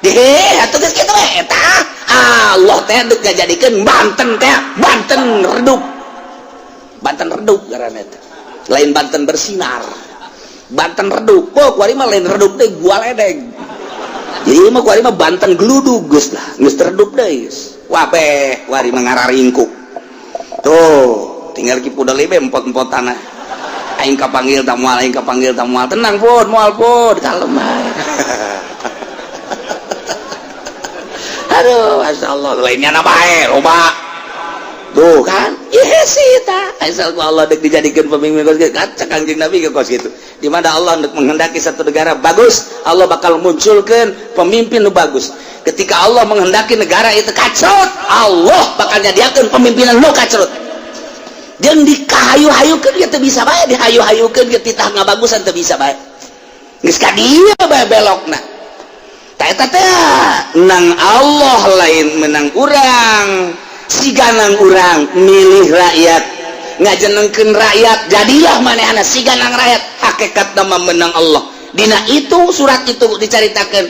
deh atuh. Geus kitu we eta Allah teh dek ngajadikeun Banten teh Banten redup. Banten redup ngaranna eta, lain Banten bersinar, Banten redup. Oh, kuari mah lain redup deh, gua ledeng. Jadi mah kuari mah Banten geludug, geus lah, geus redup deui geus. Wabeh kuari mah ngararingkuk tuh, tinggal ki pudel be empot-empot tanah. Aing kapanggil tak moal, aing kapanggil tak moal. Tenang pun, moal pun, kalem bae. Aduh, masya Allah, lainnya na bae loba tuh kan. Iya sih ta, asal ku Allah dek dijadikan pemimpin kos gitu. Kaca Kanjeng Nabi ke kos gitu. Di mana Allah dek menghendaki satu negara bagus, Allah bakal munculkan pemimpin nu bagus. Ketika Allah menghendaki negara itu kacrut, Allah bakal nyadiakeun pemimpinan nu kacrut. Jeung dikahayu-hayukeun ge teu bisa bae, dihayu-hayukeun ge titah ngabagusan teu bisa bae. Geus ka dieu bae belokna. Ta eta teh nang Allah, lain menang urang. Siganang urang milih rakyat, ngajenengkeun rakyat, jadilah manehna siganang rakyat. Hakikat nama menang Allah. Dina itu surat itu dicaritakeun,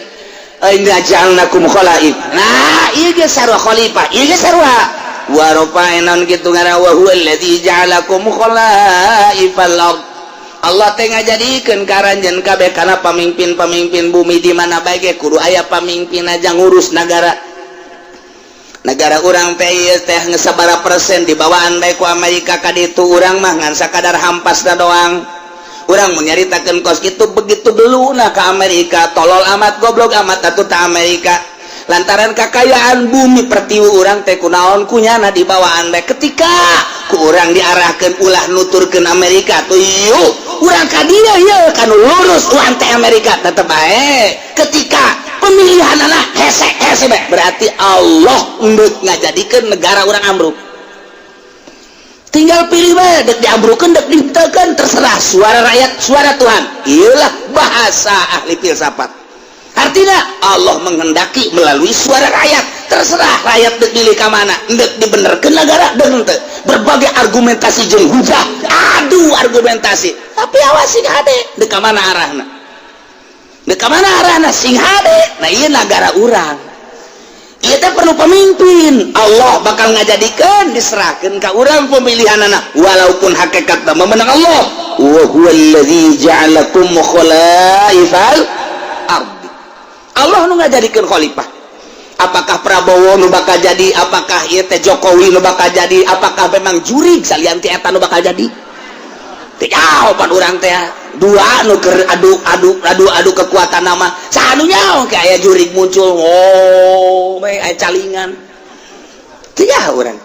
inna ja'alnakum khalaif. Nah, ieu ge sarua khalifah, ieu ge sarua wa rafa'na kitu ngaran wa huwa alladzi ja'alakum khalaifal ard. Allah teh ngajadikeun karanjeun kabeh kana pamimpin-pamimpin bumi. Di mana bae ge kudu aya pamimpin aja ngurus negara. Negara urang teh ieu teh geus sabaraha persen dibawaan bae ku Amerika ka ditu. Urang mah ngan sakadar hampasna doang. Urang mun nyaritakeun kos kitu, begitu beluna ka Amerika, tolol amat, goblok amat atuh ta Amerika, lantaran kakayaan bumi pertiwi urang teh kunaon kunyana dibawaan bae. Ketika ku urang diarahkeun ulah nuturkeun Amerika tuh, yuk urang ka dieu ieu kanu lurus urang teh Amerika tetep bae. Ketika pemilihan anak hese hese bae, berarti Allah endek ngajadikeun negara urang ambruk. Tinggal pilih bae, dek diambrukeun, dek ditekeun, terserah. Suara rakyat suara Tuhan, iyalah bahasa ahli filsafat. Artinya Allah menghendaki melalui suara rakyat. Terserah rakyat dek milih ka mana, dek dibenerkeun negara dek henteu. Berbagai argumentasi jeung hujah, adu argumentasi, tapi awas, sing hade dek ka mana arahna, dek ka mana arahna, sing hade. Nah, ieu negara urang ieu teh perlu pemimpin. Allah bakal ngajadikeun, diserahkeun ka urang pemilihan anak, walaupun hakikat memenang Allah. Wa huwallazi ja'alakum khalaifal ardi. Allah nu ngajadikeun khalifah. Apakah Prabowo nu bakal jadi, apakah ieu teh Jokowi nu bakal jadi, apakah memang jurig salian ti eta nu bakal jadi, teu jawaban urang teh. Dua nu keur adu adu adu adu kekuatan nama, saha nu nyaho ke aya jurig muncul, oh we aya calingan, teu nyaho urang.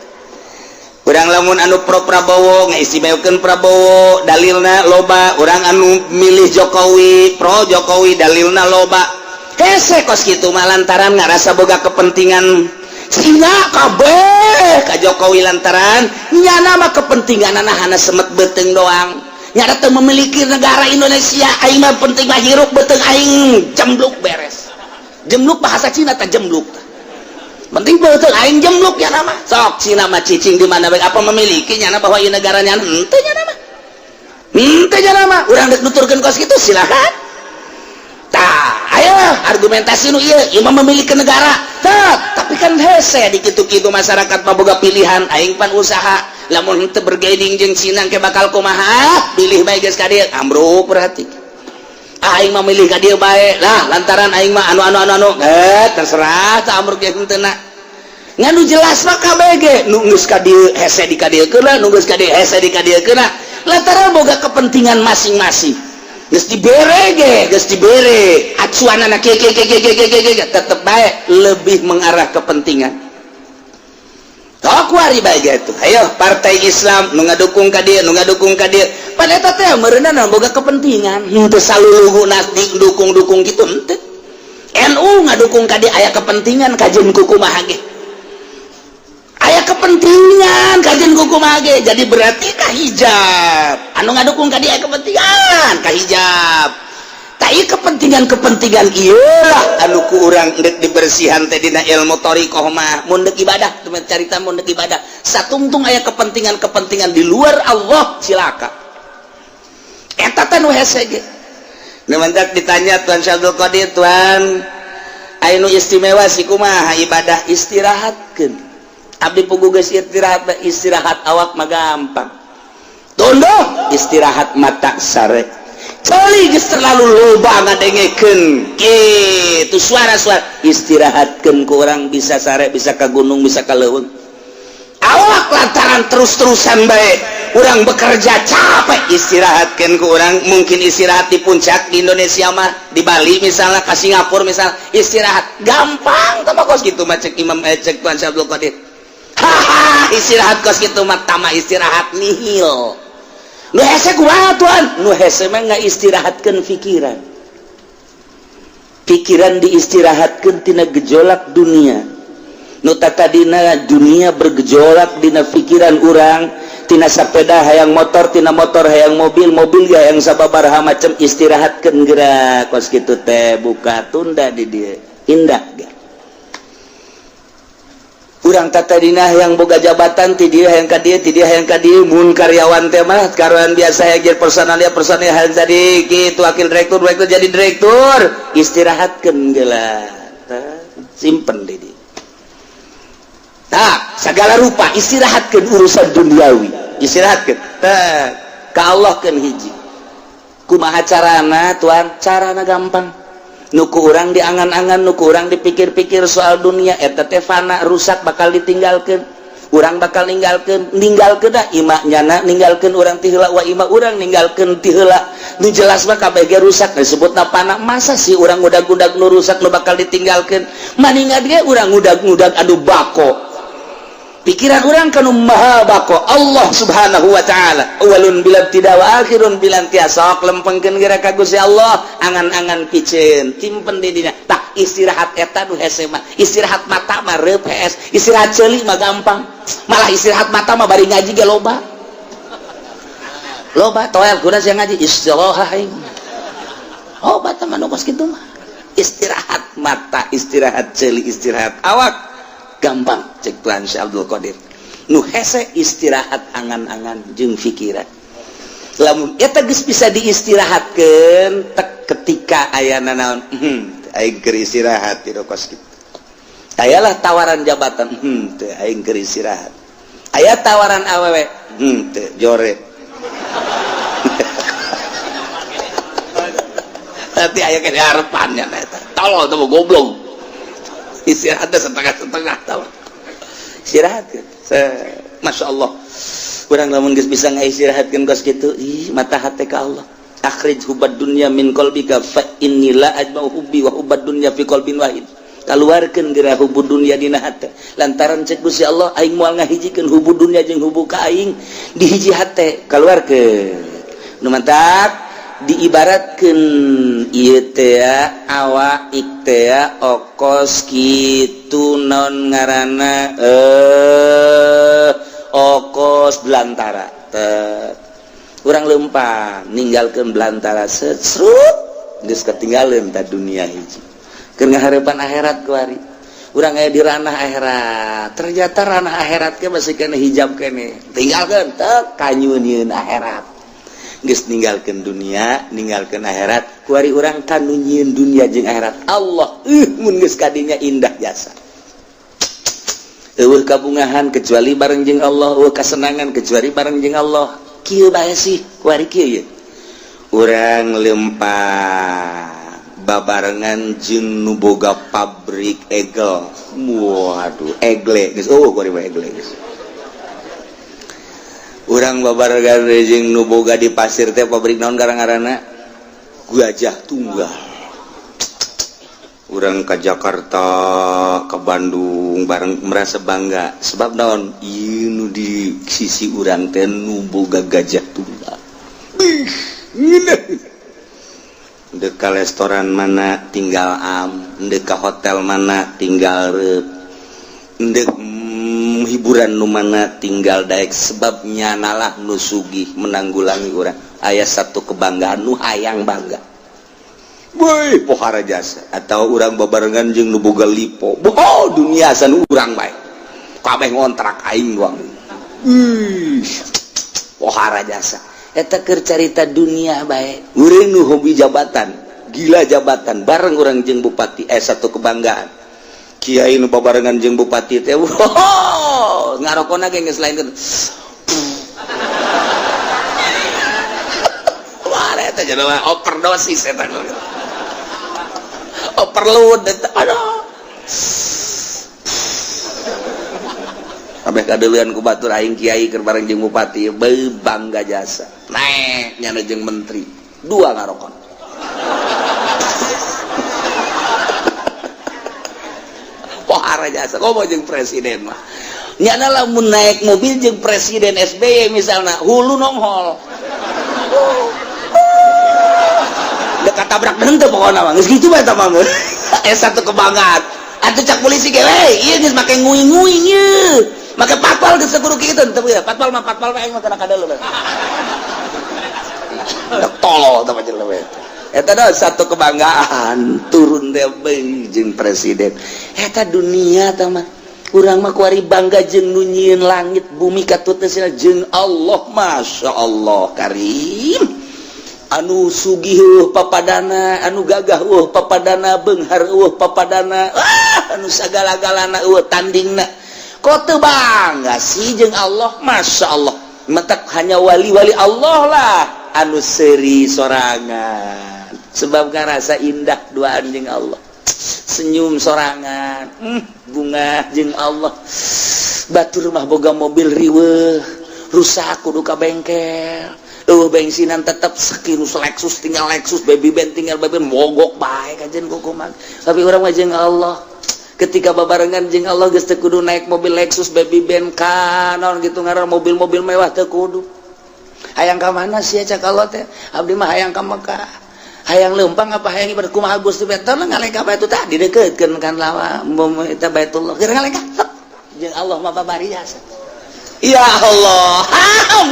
Urang lamun anu pro Prabowo ngaistimewakeun Prabowo, dalilna loba. Urang anu milih Jokowi, pro Jokowi, dalilna loba. Hese kos kitu mah lantaran ngarasa boga kepentingan. Cina kabeh ka Jokowi lantaran nyana mah kepentingan hana semet beuteung doang. Nyana teu memiliki negara Indonesia. Aing mah penting mah hirup beuteung aing jembluk, beres. Jembluk bahasa Cina teh jembluk, penting beuteung aing jembluk ya nama. Sok Cina mah cicing di mana bae, apa memiliki nyana bahwa ieu negara nyana? Henteu nyana mah, henteu nyana mah. Urang dek nuturkeun kos kitu silakan. Tah, ayo argumentasi nu ieu, ieu mah memiliki negara. Tah, tapi kan hese di kitu-kitu masyarakat mah boga pilihan. Aing pan usaha, lamun henteu bergaining jeung Cina ke bakal kumaha? Pilih bae geus ka dieu, ambruk berarti. Aing mah milih ka dieu bae lah lantaran aing mah anu anu anu anu, eh terserah tah ambruk ge henteu na. Ngan nu jelas mah KBG nu geus ka dieu hese di ka dieu keuna, nu geus ka dieu hese di ka dieu keuna, lantaran boga kepentingan masing-masing. Geus dibere ge, geus dibere acuanana kieu kieu kieu kieu kieu kieu, tetep bae lebih mengarah kepentingan. Tok wari bae gitu. Ayo partai Islam nu ngadukung ka dieu, nu ngadukung ka dieu. Pan eta teh meureunna boga kepentingan. Henteu saluluhuna dukung-dukung gitu henteu. NU ngadukung ka dieu aya kepentingan, kajeun kumaha ge aya kepentingan, kajeun kumaha ge. Jadi berarti ka hijab anu ngadukung ka dieu aya kepentingan ka hijab. Tah, kepentingan-kepentingan iyalah anu ku urang ndek dibersihan teh dina ilmu thoriqoh mah. Mun deuk ibadah, teman, carita mun deuk ibadah satungtung aya kepentingan-kepentingan di luar Allah, cilaka. Eta teh nu hese ge. Nu mantak ditanya Tuan Syabdul Qadir, "Tuan, anu istimewa si kumaha ibadah?" "Istirahatkeun." Abdi puguh geus istirahat. Istirahat awak mah gampang, tunduh. Istirahat mata sare. Ceuli geus terlalu loba ngadengekeun kitu suara-suara, istirahatkeun ku urang bisa sare, bisa ka gunung, bisa ka leuweung. Awak lantaran terus-terusan bae urang bekerja capek, istirahatkan ku urang mungkin istirahat di puncak di Indonesia mah, di Bali misalnya, ke Singapura misalnya, istirahat gampang. Tama kos gitu mah cek Imam, cek Tuan Syabdul Qadir, haha, istirahat kos gitu mah tama istirahat nihil. Nu hese kumaha, Tuan? Nu hese mah nggak istirahatkan pikiran, pikiran diistirahatkan tina gejolak dunia. Nu tadina dunia bergejolak dina pikiran urang, tina sepeda hayang motor, tina motor hayang mobil, mobil ya yang sababaraha macam, istirahatkan gerak kos gitu teh, buka tunda di dia indah gak. Urang tadina yang boga jabatan, ti dia hayang ka dieu, ti dia hayang ka dieu. Mun karyawan teh mah, karyawan biasa yang jadi personalia, personalia hayang jadi gitu, wakil direktur, direktur, jadi direktur, istirahatkan geula, simpen di dia. Tak segala rupa istirahatkan urusan duniawi, istirahatkan tak ka Allah kan hiji. Kumaha carana, Tuan? Carana gampang. Nu ku urang diangan-angan, nu ku urang dipikir-pikir soal dunia eta teh fana, rusak, bakal ditinggalkan. Urang bakal ninggalkan, ninggalkeun dah ima nyana ninggalkeun urang ti heula, wa ima urang ninggalkeun ti heula. Nu jelas mah kabeh ge rusak, disebutna fana. Masa sih urang ngudag-ngudag nu rusak, nu bakal ditinggalkeun? Maningat ge urang ngudag-ngudag anu bako, pikiran urang kanu maha bako, Allah Subhanahu wa Ta'ala, awalun bila tidak wa akhirun bila intiha. Sok lempengkeun geura ka Gusti Allah, angan-angan piceun simpen di dina. Tak istirahat eta nu hese mah. Istirahat mata mah reup hees, istirahat ceuli mah gampang. Malah istirahat mata mah bari ngaji ge loba loba toel guna sia ngaji istirahat aing. Oh, bata mah nu kos kitu mah. Istirahat mata, istirahat ceuli, istirahat awak gampang cek Tuhan Syekh Abdul Qadir. Nu hese istirahat angan-angan jeung pikiran. Lamun eta geus bisa diistirahatkeun tek, ketika aya naon, aing keur istirahat di kos kitu. Ayalah tawaran jabatan, teu, aing keur istirahat. Aya tawaran awewe, teu, jore. Nanti aya ke harapannya eta tolol tuh, goblok. Istirahatnya setengah-setengah, tahu istirahat kan. Masya Allah, urang lamun geus bisa ngaistirahatkeun kos kitu, ih, mata hati ka Allah. Akhrij hubbad dunya min qalbika fa inni la ajma'u hubbi wa hubbad dunya fi qalbin wahid. Kaluarkeun geura hubbu dunya dina hate, lantaran cek Gusti Allah, aing moal ngahijikeun hubbu dunya jeung hubbu ka aing di hiji hate. Kaluarkeun. Nu mantak diibaratkeun ieu teh awak teh okos kitu, non ngaranna, okos belantara. Teh urang lempang ninggalkeun belantara, serut geus ketinggalan ta dunia hiji. Keur ngaharepan akhirat kuari urang aya di ranah akhirat. Ternyata ranah akhirat ke masih kena hijab kene, tinggalkeun teh kanyunieun akhirat. Geus ninggalkeun dunia, ninggalkeun akhirat, kuari urang kanu nyieun dunia jeung akhirat Allah. Mun geus kadinya indah jasa. Eueuh kabungahan kecuali bareng jeung Allah, eueuh kasenangan kecuali bareng jeung Allah. Kieu bae sih kuari, kieu ye urang lempang babarengan jeung nu boga pabrik egel. Waduh, egle geus, oh, kuari mah egle geus. Urang babarengan jeung nu boga di pasir teh pabrik naon ngaranna, Gajah Tunggal. Urang ke Jakarta, ke Bandung bareng merasa bangga, sebab naon? Ieu nu di sisi urang teh nu boga Gajah Tunggal. Bih, ngeunah. Dek ka restoran mana tinggal am, dek ka hotel mana tinggal rep, dek hiburan nu mana tinggal daek, sebabnya nalah nu sugih menanggulangi urang. Aya satu kebanggaan nu hayang bangga. Woi, pohara jasa atau urang babarengan jeung nu boga lipo. Boh, dunia san urang bae. Kabeh ngontrak aing doang. Ih, pohara jasa. Eta keur carita dunia bae. Urang nu hobi jabatan, gila jabatan, bareng urang jeung bupati satu kebanggaan. Kiai nu babarengan jeung bupati teh, wow, ngarokona ge geus lain. Wah, eta jelema overdosis eta. Overload eta. Aduh. Kabeh kadeuleun ku batur aing kiai keur bareng jeung bupati, beuh bangga jasa. Naek nyana jeung menteri, dua ngarokon. Pohara jasa komo jeung presiden mah. Nyana lamun naik mobil jeung presiden SBY misalna, hulu nonghol. Dekat tabrak henteu pokona mah. Geus kitu bae eta mah. Satu kebanggaan. Atuh cak polisi ge we, ieu geus make nguing-nguing ieu. Make patpal geus kudu kitu teu ya. Patpal mah patpal aing mah kana kadeuleu. Tolol tah jelema eta. Eta dah satu kebanggaan turun teh jeung presiden. Eta dunia tah mah. Urang mah kuari bangga jeung nu nyieun langit bumi katutna sina jeung Allah, Masya Allah Karim. Anu sugih papadana, anu gagah papadana, beunghar papadana, anu sagala-galana tandingna. Kok teu bangga sih jeung Allah, Masya Allah. Mentak hanya wali-wali Allah lah anu seuri sorangan. Sebab ngarasa indah duaan jeung Allah. Senyum sorangan, bunga jeung Allah. Batur mah boga mobil riweuh, rusak kudu ka bengkel. Bensinan tetep sekirus Lexus tinggal Lexus, baby band tinggal baby band, mogok bae kajen kukuman. Tapi urang mah jeung Allah. Ketika babarengan jeung Allah geus teu kudu naik mobil Lexus, baby band kanon gitu ngaran mobil-mobil mewah teu kudu. Hayang ka mana sia cak Allah teh? Abdi mah hayang ka Mekah. Hayang leumpang apa hayang ibadah kumaha Gusti teh ngalengkah bae tah didekeutkeun kan lawa eta Baitullah. Keur ngalengkah jeung Allah mah babari jasa. Ya Allah,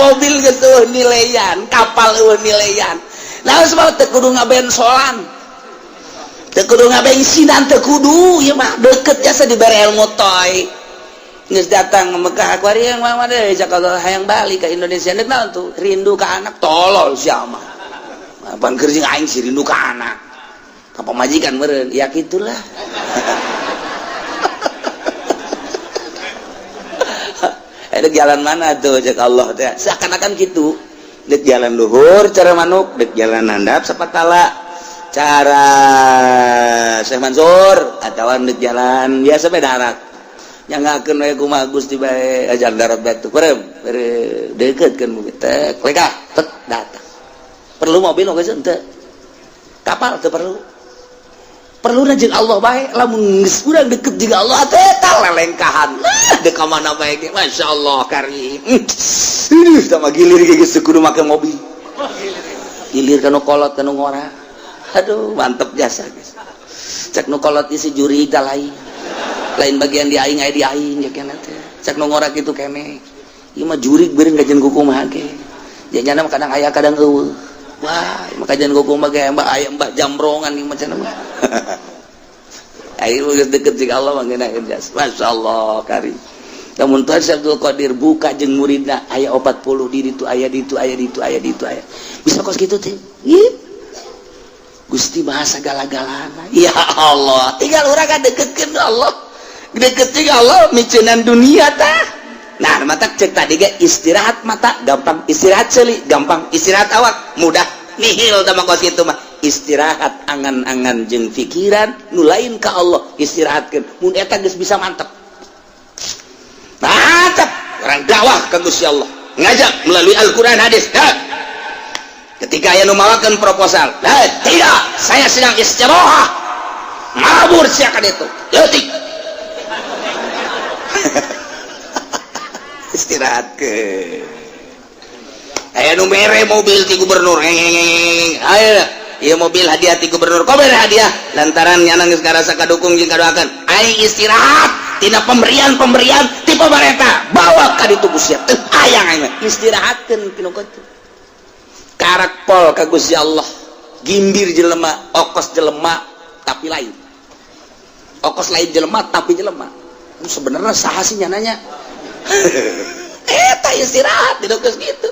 mobil geus eueuh nileyan, kapal eueuh nileyan. Nah, sebab teu kudu ngabensolan. Teu kudu ngabensinan, teu kudu ieu mah deket jasa dibere ilmu toy. Geus datang ke Mekah kuari yang mah deui cak Allah hayang balik ka Indonesia deuk naon tuh? Rindu ka anak tolol sia mah. Apaan keur jeung aing sih rindu ka anak. Ka pamajikan meureun, ya kitulah. Dek jalan mana tuh cek Allah teh seakan-akan gitu. Dek jalan luhur cara manuk, dek jalan handap sapatala cara Syekh Mansur atawa dek jalan biasa bae darat. Nyangakeun we kumaha Gusti bae ajar darat batu perem deuketkeun bumi teh lekah tet datang. Perlu mobil oge henteu. Kapal teu perlu. Perlu jeung Allah bae lamun geus urang deket jeung Allah teh eta lelengkahan. Dek ka mana bae ge masyaallah karim. Ih tah mah gilir ge geus kudu make mobil. Gilir ka nu kolot ka nu ngora. Aduh mantep jasa geus. Cek nu kolot isi juri tah lain. Lain bagian di aing aya di aing ya kana teh. Cek nu ngora kitu keneh. Ieu mah jurig beureun kajian kumaha ge. Janyana mah kadang aya kadang eueuh. Wah, mah kajian kumaha ge mbah aya mbah jambrongan ieu macam mah. Ayo geus deket jeung Allah mah ngeunaheun jasa. Masyaallah karim. Namun Tuhan Syekh Abdul Qadir buka jeung muridna aya 40 di ditu aya ditu aya ditu aya ditu aya. Bisa kos kitu teh. Gusti maha sagala-galana. Ya Allah, tinggal urang ka deketkeun Allah. Deket jeung Allah miceunan dunia tah. Nah, mata cek tadi ge istirahat mata gampang, istirahat seuli gampang, istirahat awak mudah. Nihil tah mah kos kitu mah. Istirahat angan-angan jeung pikiran nu lain ka Allah istirahatkeun. Mun eta geus bisa mantep. Mantep orang dakwah ka Gusti Allah. Ngajak melalui Al-Qur'an hadis. Nah, ketika aya nu mawakeun proposal, nah, tidak, saya sedang istirahat. Mabur sia ka ditu. Leutik. Istirahat ke. Aya nu mere mobil ti gubernur. Aya Ieu mobil hadiah ti gubernur, kau bere hadiah lantaran nyana geus ngarasa kadukung jeung kadoakeun. Aing istirahat tina pemberian-pemberian ti pemerintah, bawa ka ditu ku sia. Teu hayang aing mah, istirahatkeun tinu kitu. Karak pol ka Gusti Allah, gimbir jelema, okos jelema tapi lain. Okos lain jelema tapi jelema. Sebenarnya saha sih nyananya? Eta istirahat di geus kitu.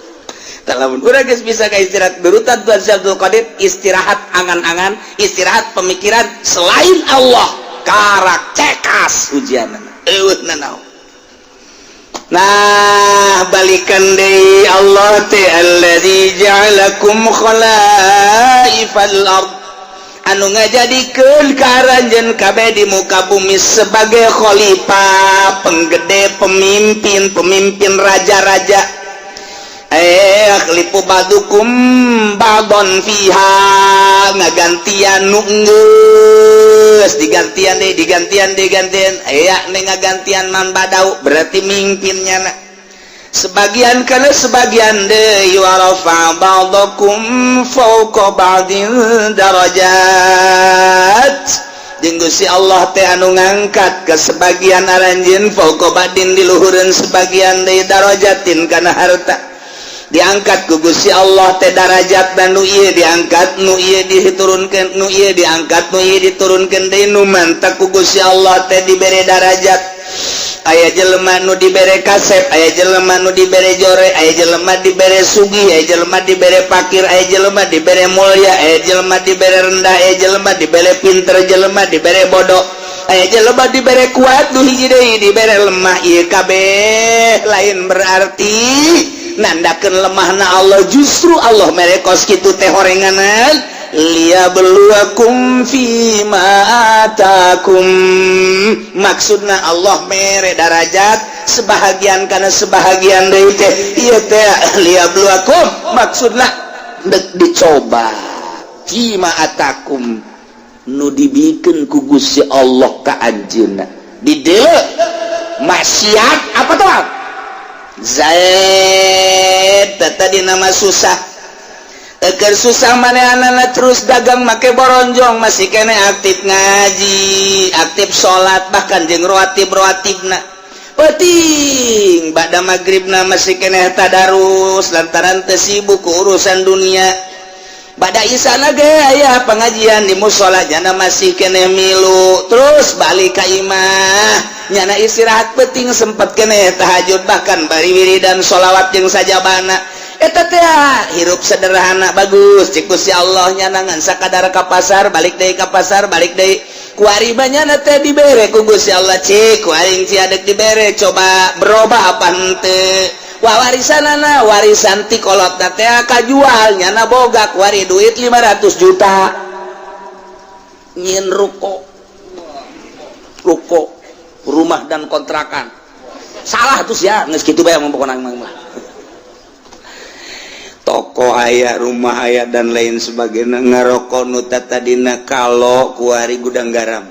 Lamun urang geus bisa ka istirahat berutan Tuan Syekh Abdul Qadir, istirahat angan-angan, istirahat pemikiran selain Allah, karak cekas ujianana. Eueuh nanaon. Nah, balikan deui, Allah teh alladzi ja'alakum khalaifal ard, anu ngajadikeun ka aranjeun kabeh di muka bumi sebagai khalifah, penggede, pemimpin, pemimpin raja-raja. Yakhlifu ba'dukum ba'don fiha, ngagantian nu geus digantian deui, digantian, digantian, aya nih ngagantian man badau, berarti mimpinnya na sebagian kana sebagian deui. Wa rafa ba'dakum fawqa ba'din darajat, jeung Gusti Allah teh anu ngangkat ke sebagian aranjeun, fawqa ba'din, di luhureun sebagian deui, darajatin, kana harta. Diangkat ku Gusti Allah teh darajat, dan nu ieu diangkat, nu ieu diturunkeun, nu ieu diangkat, nu ieu diturunkeun deui. Nu mantak ku Gusti Allah teh dibere darajat, aya jelema nu dibere kasep, aya jelema nu dibere jore, aya jelema dibere sugih, aya jelema dibere pakir, aya jelema dibere mulia, aya jelema dibere rendah, aya jelema dibere pinter, jelema dibere bodoh, aya jelema dibere kuat, nu hiji deui dibere lemah. Ieu kabeh lain berarti nandakeun lemahna Allah, justru Allah mere kos kitu teh horenganan liyabluwakum fima atakum. Maksudna Allah mere darajat sebahagian karena sebahagian deui teh ieu teh liyabluwakum, maksudna dek dicoba, fima atakum, nu dibikeun ku Gusti Allah ka anjeunna. Di dieu maksiat apa tuh Zaid tadi nama susah. Eger susah manehna terus dagang make boronjong, masih kene aktif ngaji, aktif salat, bahkan jeung rawatib rawatibna. Penting ba'da maghribna masih kene tadarus lantaran teu sibuk ku urusan dunia. Ba'da isana ge aya pengajian di musola, nyana masih kene milu. Terus balik ka imah, nyana istirahat penting, sempet kene tahajud, bahkan bari wiridan sholawat jeung sajabana. Eta teh hirup sederhana bagus cik Gusti Allah. Nyana ngan sakadar ka pasar, balik deui, ka pasar, balik deui. Kuari mah nyana teh dibere ku Gusti Allah, cik ku aing sia dek dibere, coba berubah apa henteu. Wah, warisanana, warisan ti kolot teh kajual, nyana boga kuari duit 500 juta, nyin ruko, ruko rumah dan kontrakan. Salah tuh ya, geus kitu bae pokona mah. Toko aya, rumah aya, dan lain sebagainya. Ngarokok nu tadina kalau kuari Gudang Garam,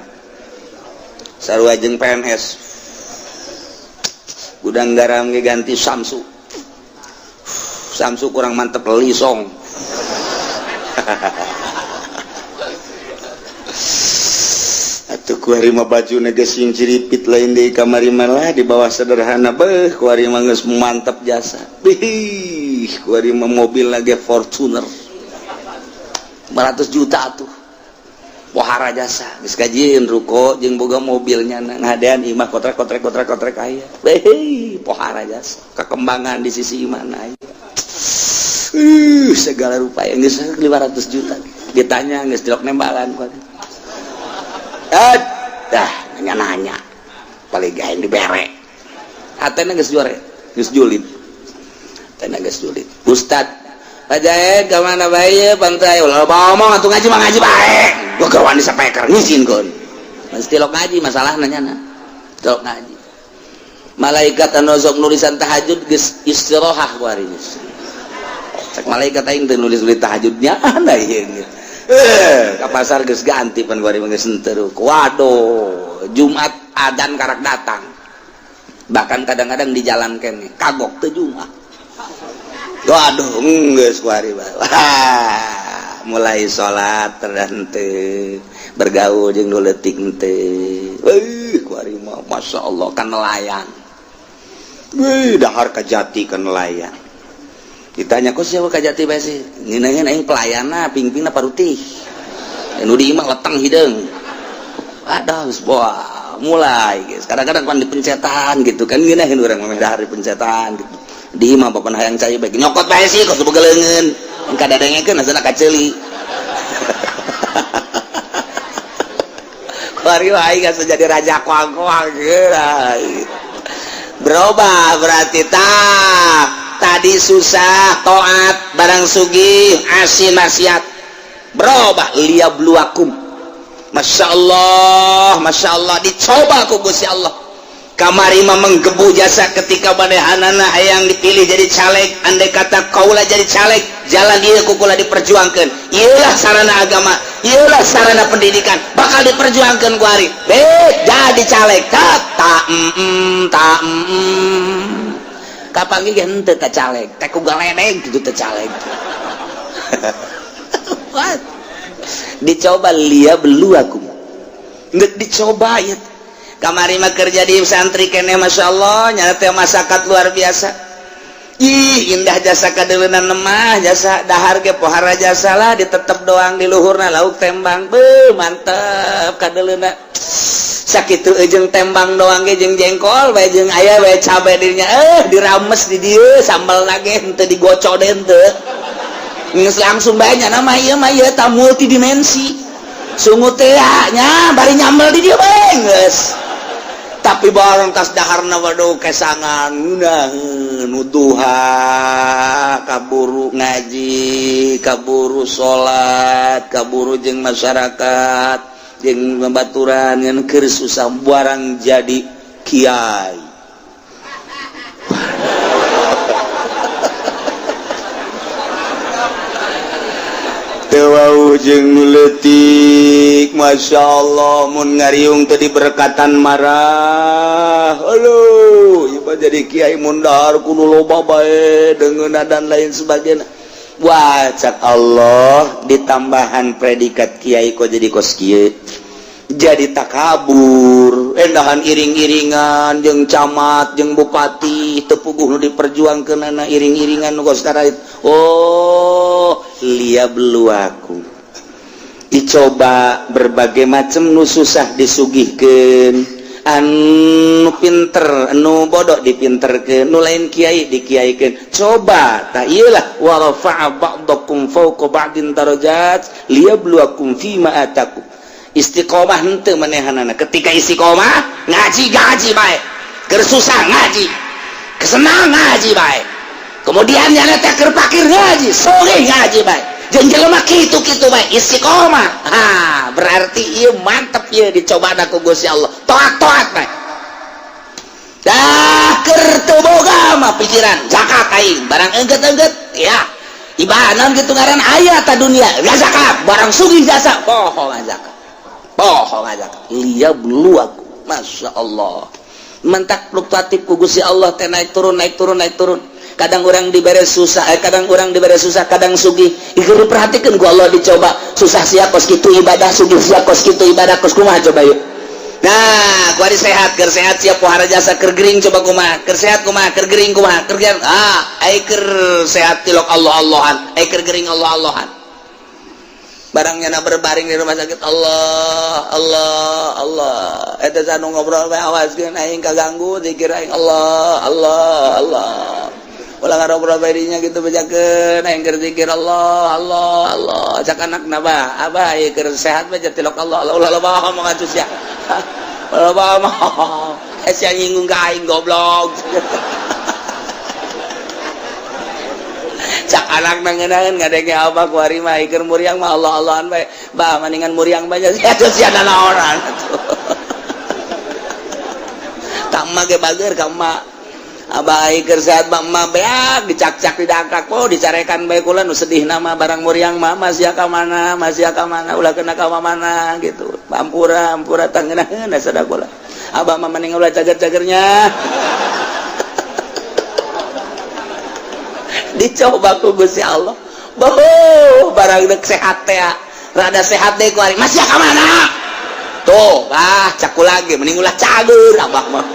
sarua jeung PNS. Gudang Garam ge ganti Samsu, Samsu kurang mantep, Lisong. Atuh kuari mah baju geus ciripit lain di kamari malah di bawah sederhana. Beuh, kuari mah geus mantep jasa. Bih, kuari mah mobil lagi Fortuner 500 juta tuh, pohara jasa. Geus kajieun ruko jeung boga mobilnya, ngadean imah kotrek kotrek kotrek kotrek aya. Beuh, pohara jasa, kekembangan di sisi mana aya. Segala rupa yang geus 500 juta ditanya geus dilok nembalan kuari. Dah nanya-nanya paling gaeng dibere hatena geus juare, geus julid, hatena geus julid. Ustad Pak Jaed ka mana bae pantai ulah ngomong atuh, ngaji mah ngaji bae, gua gawan di speaker ngizinkeun. Mesti lok ngaji masalah nanya na lok ngaji. Malaikat anu sok nulisan tahajud geus istirahat kuari. Cek malaikat, aing teu nulis-nulis tahajudnya anda ieu. Ke pasar geus ganti pan kuari geus henteu. Waduh, Jumat adan karak datang, bahkan kadang-kadang di jalan kene kagok teu Jumat. Waduh, geus kuari. Wah. Mulai salat terhenteu, bergaul jeung nu leutik henteu. Euy, kuari mah masyaallah kan nelayan. Wih, dahar kajati kan nelayan. Ditanya kok siapa kajati bae sih? Ngeunaheun aing pelayanna, pingpingna parutih. Nu di imah leteng hideung. Aduh, wah, mulai guys. Kadang-kadang pan dipencetan gitu kan ngeunaheun urang mah dahar dipencetan gitu. Di imah papan hayang cai bae nyokot bae sih kos boga leungeun. Kadadengekeun asana kaceuli. Kuari aing geus jadi raja koang-koang geura. Berubah berarti tah. Tadi susah taat barang sugih asin maksiat. Berubah liyabluwakum. Masya Allah, Masya Allah, dicoba ku Gusti Allah. Kamari mah menggebu jasa ketika manehanana hayang dipilih jadi caleg, andai kata kaula jadi caleg, jalan ieu ku kula diperjuangkeun. Ieulah sarana agama, ieulah sarana pendidikan, bakal diperjuangkeun ku ari. Jadi caleg, tak ta mm, ta mm. Kapanggih ge henteu ka caleg, teh ku galedeg kitu teh caleg. What? Dicoba liyabluwakum. Geus dicoba ieu. Kamari mah kerja di santri keneh Masya Allah nyata teh masyarakat luar biasa. Ih indah jasa kadeuleuna mah jasa dahar ge pohara jasa lah ditetep doang di luhurna lauk tembang beuh mantep kadeuleuna. Sakitu jeung tembang doang ge jeung jengkol bae jeung aya bae cabe dirinya dirames di dieu sambal ge henteu digocok deui henteu. Geus langsung bae nya mah ieu mah ieu ta multidimensi. Sungut teh nya bari nyambel di dieu bae geus. Tapi barang tas daharna waduh kesangan ngeunaheun nuduha kaburu ngaji kaburu salat kaburu jeung masyarakat jeung babaturan ngan keur susah barang jadi kiai. Teu wauh jeung nu leutik Masya Allah mun ngariung teu diberkatan marah. Aduh, ieu mah jadi kiai mun dahar kudu loba bae deungeunna dan lain sebagainya. Wah, cak Allah ditambahan predikat kiai kok jadi kos kieu. Jadi takabur, endahan iring-iringan jeung camat jeung bupati teu puguh nu diperjuangkeunana iring-iringan nu kos karait. Oh, liyabluwakum. Dicoba berbagai macam nu susah disugihkeun, anu pinter, anu bodoh dipinterkeun, nu lain kiai dikiaikeun. Coba tah ieu lah wa rafa'a ba'dakum fawqa ba'din darajat liyabluwakum fima atakum. Istiqomah henteu manehanana. Ketika istiqomah ngaji gaji bae, keur susah ngaji, kesenang ngaji bae. Kemudian nyana teh keur pakir ngaji, sugih ngaji bae. Jeung jelema kitu-kitu bae istiqomah. Ha, berarti ieu mantep ieu dicobana ku Gusti Allah. Toat-toat bae. Dah keur teu boga mah pikiran zakat aing, barang engget-engget ya. Ibanan kitu ngaran aya ta dunia, zakat, barang sugih jasa poho zakat. Poho zakat. Liyabluwakum. Masya Allah. Mentak fluktuatif ku Gusti Allah teh naik turun naik turun naik turun. Kadang orang dibere susah, kadang orang dibere susah, kadang sugih. Ieu diperhatikeun ku Allah dicoba. Susah sia kos kitu ibadah, sugih sia kos kitu ibadah, kos kumaha coba yuk. Nah, ku ari sehat, keur sehat sia pohara jasa keur gering coba kumaha, keur sehat kumaha, keur gering kumaha, keur gering. Ah, ai keur sehat tilok Allah-Allahan, ai keur gering Allah-Allahan. Barangnya na berbaring di rumah sakit Allah Allah Allah. Eta sanu ngobrol bae awaskeun aing kaganggu zikir aing Allah Allah Allah. Ulah ngarobrol bae dinya kitu bejakeun aing keur zikir Allah Allah Allah. Cak anakna bah, abah ieu keur sehat bae tilok Allah Allah ulah loba omong atuh sia. Ulah loba omong. Sia nyinggung ka aing goblok. Cak anak nangenaeun ngadenge abah ku ari mah keur muriang mah Allah-Allahan bae. Bah maningan muriang bae sia sia nanaonan. Ka emak ge bager ka emak. Abah keur sehat mah emak beak dicak-cak didangkak oh dicarekan bae kula nu sedih nama barang muriang mah masih ka mana masih ka mana ulah kena ka mana gitu. Ampura ampura tangeunaheun sada kula. Abah mah mending ulah cager-cagernya. Dicoba ku Gusti Allah. Boh, barang dek sehat teh, rada sehat deh kuari. Masih ka mana? Tuh, ah, caku lagi mending ulah cager abah mah.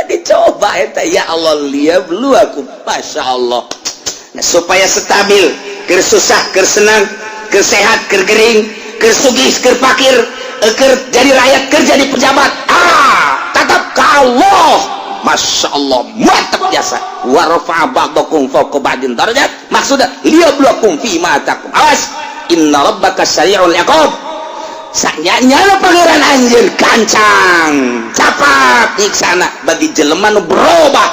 Dicoba eta, ya Allah, liyabluwakum, Masya Allah. Nah, supaya stabil, keur susah, keur senang, keur sehat, keur gering, keur sugih, keur fakir, keur jadi rakyat, keur jadi pejabat, ah, tetap ke Allah. Masya Allah, mantap jasa. Wa rafa'a ba'dakum fawqa ba'din darajat, maksudnya liyabluwakum fi ma atakum. Awas, inna rabbaka sari'ul iqab. Sanyanya Pangeran anjir gancang capat nyiksana bagi jelema nu berubah,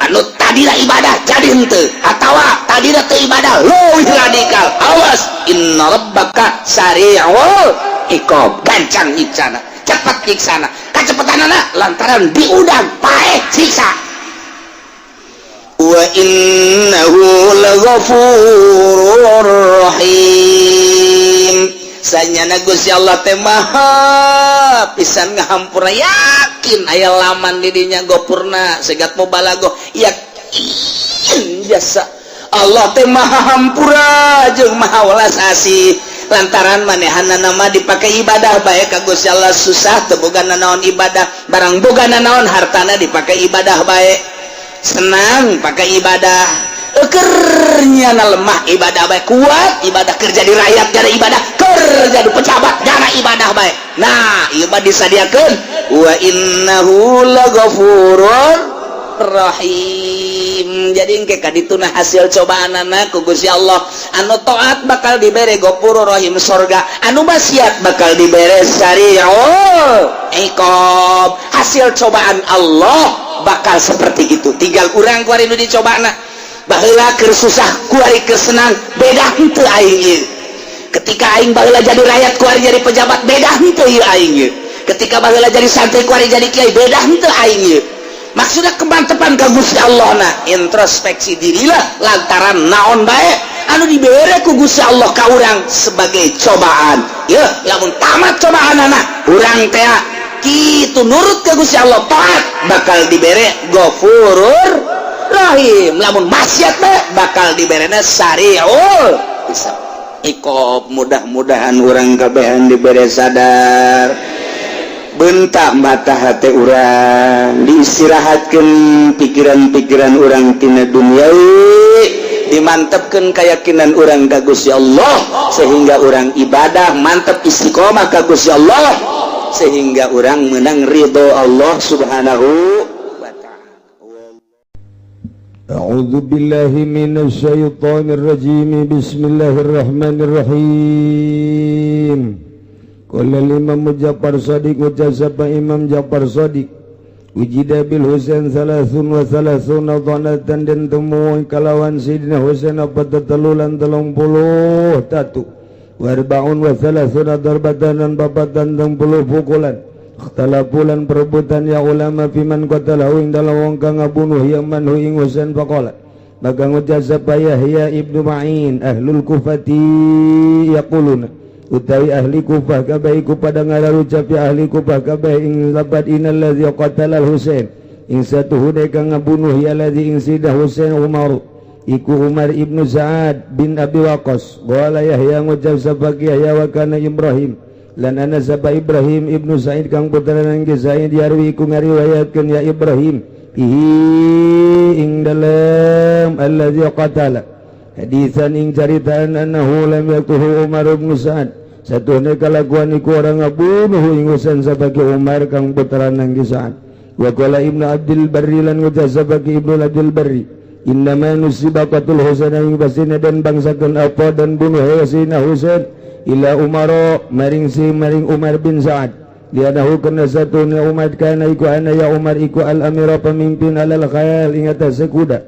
anu tadina ibadah jadi henteu, atawa tadina teu ibadah leuwih radikal. Awas, inna rabbaka sari'ul iqab, gancang nyiksana, cepat nyiksana, kacepetanana lantaran diudang paeh siksa. Wa innahu laghafurur rahim. Sanyana Gusti Allah teh maha pisan ngahampura. Yakin aya laman di dinya gopurna segat mubalaghah, yakin jasa Allah teh maha hampura jeung maha welas asih, lantaran manehana nama dipakai ibadah bae ka Gusti Allah. Susah teu boga nanaon, ibadah. Barang boga nanaon, hartana dipakai ibadah bae. Senang, pakai ibadah. Ekernya na lemah, ibadah bae. Kuat, ibadah. Kerja di rakyat jara ibadah, kerja di pejabat jara ibadah bae. Nah, ieu mah disadiakeun wa innahu laghafurur rahim. Jadi engke kadituna hasil cobaan anak ku Gusti Allah. Anu taat bakal dibere Ghafurur Rahim, sorga. Anu maksiat bakal dibere sari'ul iqab. Hasil cobaan Allah bakal seperti itu. Tinggal urang kuari nu dicobana. Baheula keur susah, kuari keur senang, beda henteu aing ieu? Ketika aing baheula jadi rakyat, kuari jadi pejabat, beda henteu ieu aing ieu? Ketika baheula jadi santri, kuari jadi kiai, beda henteu aing ieu? Maksudnya kemantepan ka Gusti Allah. Nah, introspeksi dirilah, lantaran naon bae anu dibere ku Gusti Allah ka urang sebagai cobaan ya. Lamun tamat cobaan anak urang teh kitu, nurut ke Gusti Allah, taat, bakal dibere Ghafurur Rahim. Lamun maksiat bae, bakal diberena sariul hisab, iqab. Mudah-mudahan urang kabehan dibere sadar, bentak mata hati urang, diistirahatkan pikiran-pikiran urang tina duniawi, dimantapkan keyakinan urang ka Gusti Allah, sehingga urang ibadah mantap, istiqomah ka Gusti Allah, sehingga urang menang ridho Allah Subhanahu wa ta'ala. أعوذ بالله من الشيطان الرجيم. بسم الله الرحمن الرحيم. قال الإمام Ja'far Sadiq, ucap sapa Imam Ja'far Sadiq, wujida bil Husain thalathun wa thalathuna dhanatan, dan temu kalawan Sayyidina Husain apa 33 tatu, wa arba'un wa thalathuna darbatan, dan 34 pukulan. Ikhtalafu, lan perebutan ya ulama, fiman qatalahu, ing dalam wong kang ngabunuh ya man hu ing Husain. Faqala, maka ngucap sapa Yahya ibnu Ma'in, ahlul Kufati yaquluna, utawi ahli Kufah kabeh iku pada ngararucap ya ahli Kufah kabeh ing lapat innal ladzi qatala al Husain, ing satuhune kang ngabunuh ya ladzi ing Sayyidah Husain, Umar, iku Umar ibnu Sa'ad bin Abi Waqqas. Qala Yahya, ngucap sapa Yahya, wa kana Ibrahim, lan ana sapa Ibrahim ibnu Sa'id kang putrana ki Sa'id, yarwi, iku ngariwayatkeun ya Ibrahim fihi, ing dalam allazi qatala, hadisan, ing caritaan, annahu lam yaqtuhu Umar ibnu Sa'ad, satuhne kalakuan iku ora ngabunuh ing Husain sapa Umar kang putrana ki Sa'ad. Wa qala Ibnu Abdul Barri, lan ngucap sapa Ibnu Abdul Barri, innama nusiba qatul Husain, ing pastina den bangsakeun apa dan bunuh Sayyidina Husain, ila Umar, maring si maring Umar bin Sa'ad, lianahu, karena satunya Umar, kana, iku ana ya Umar iku al amira, pemimpin, alal khayal, ing atase kuda,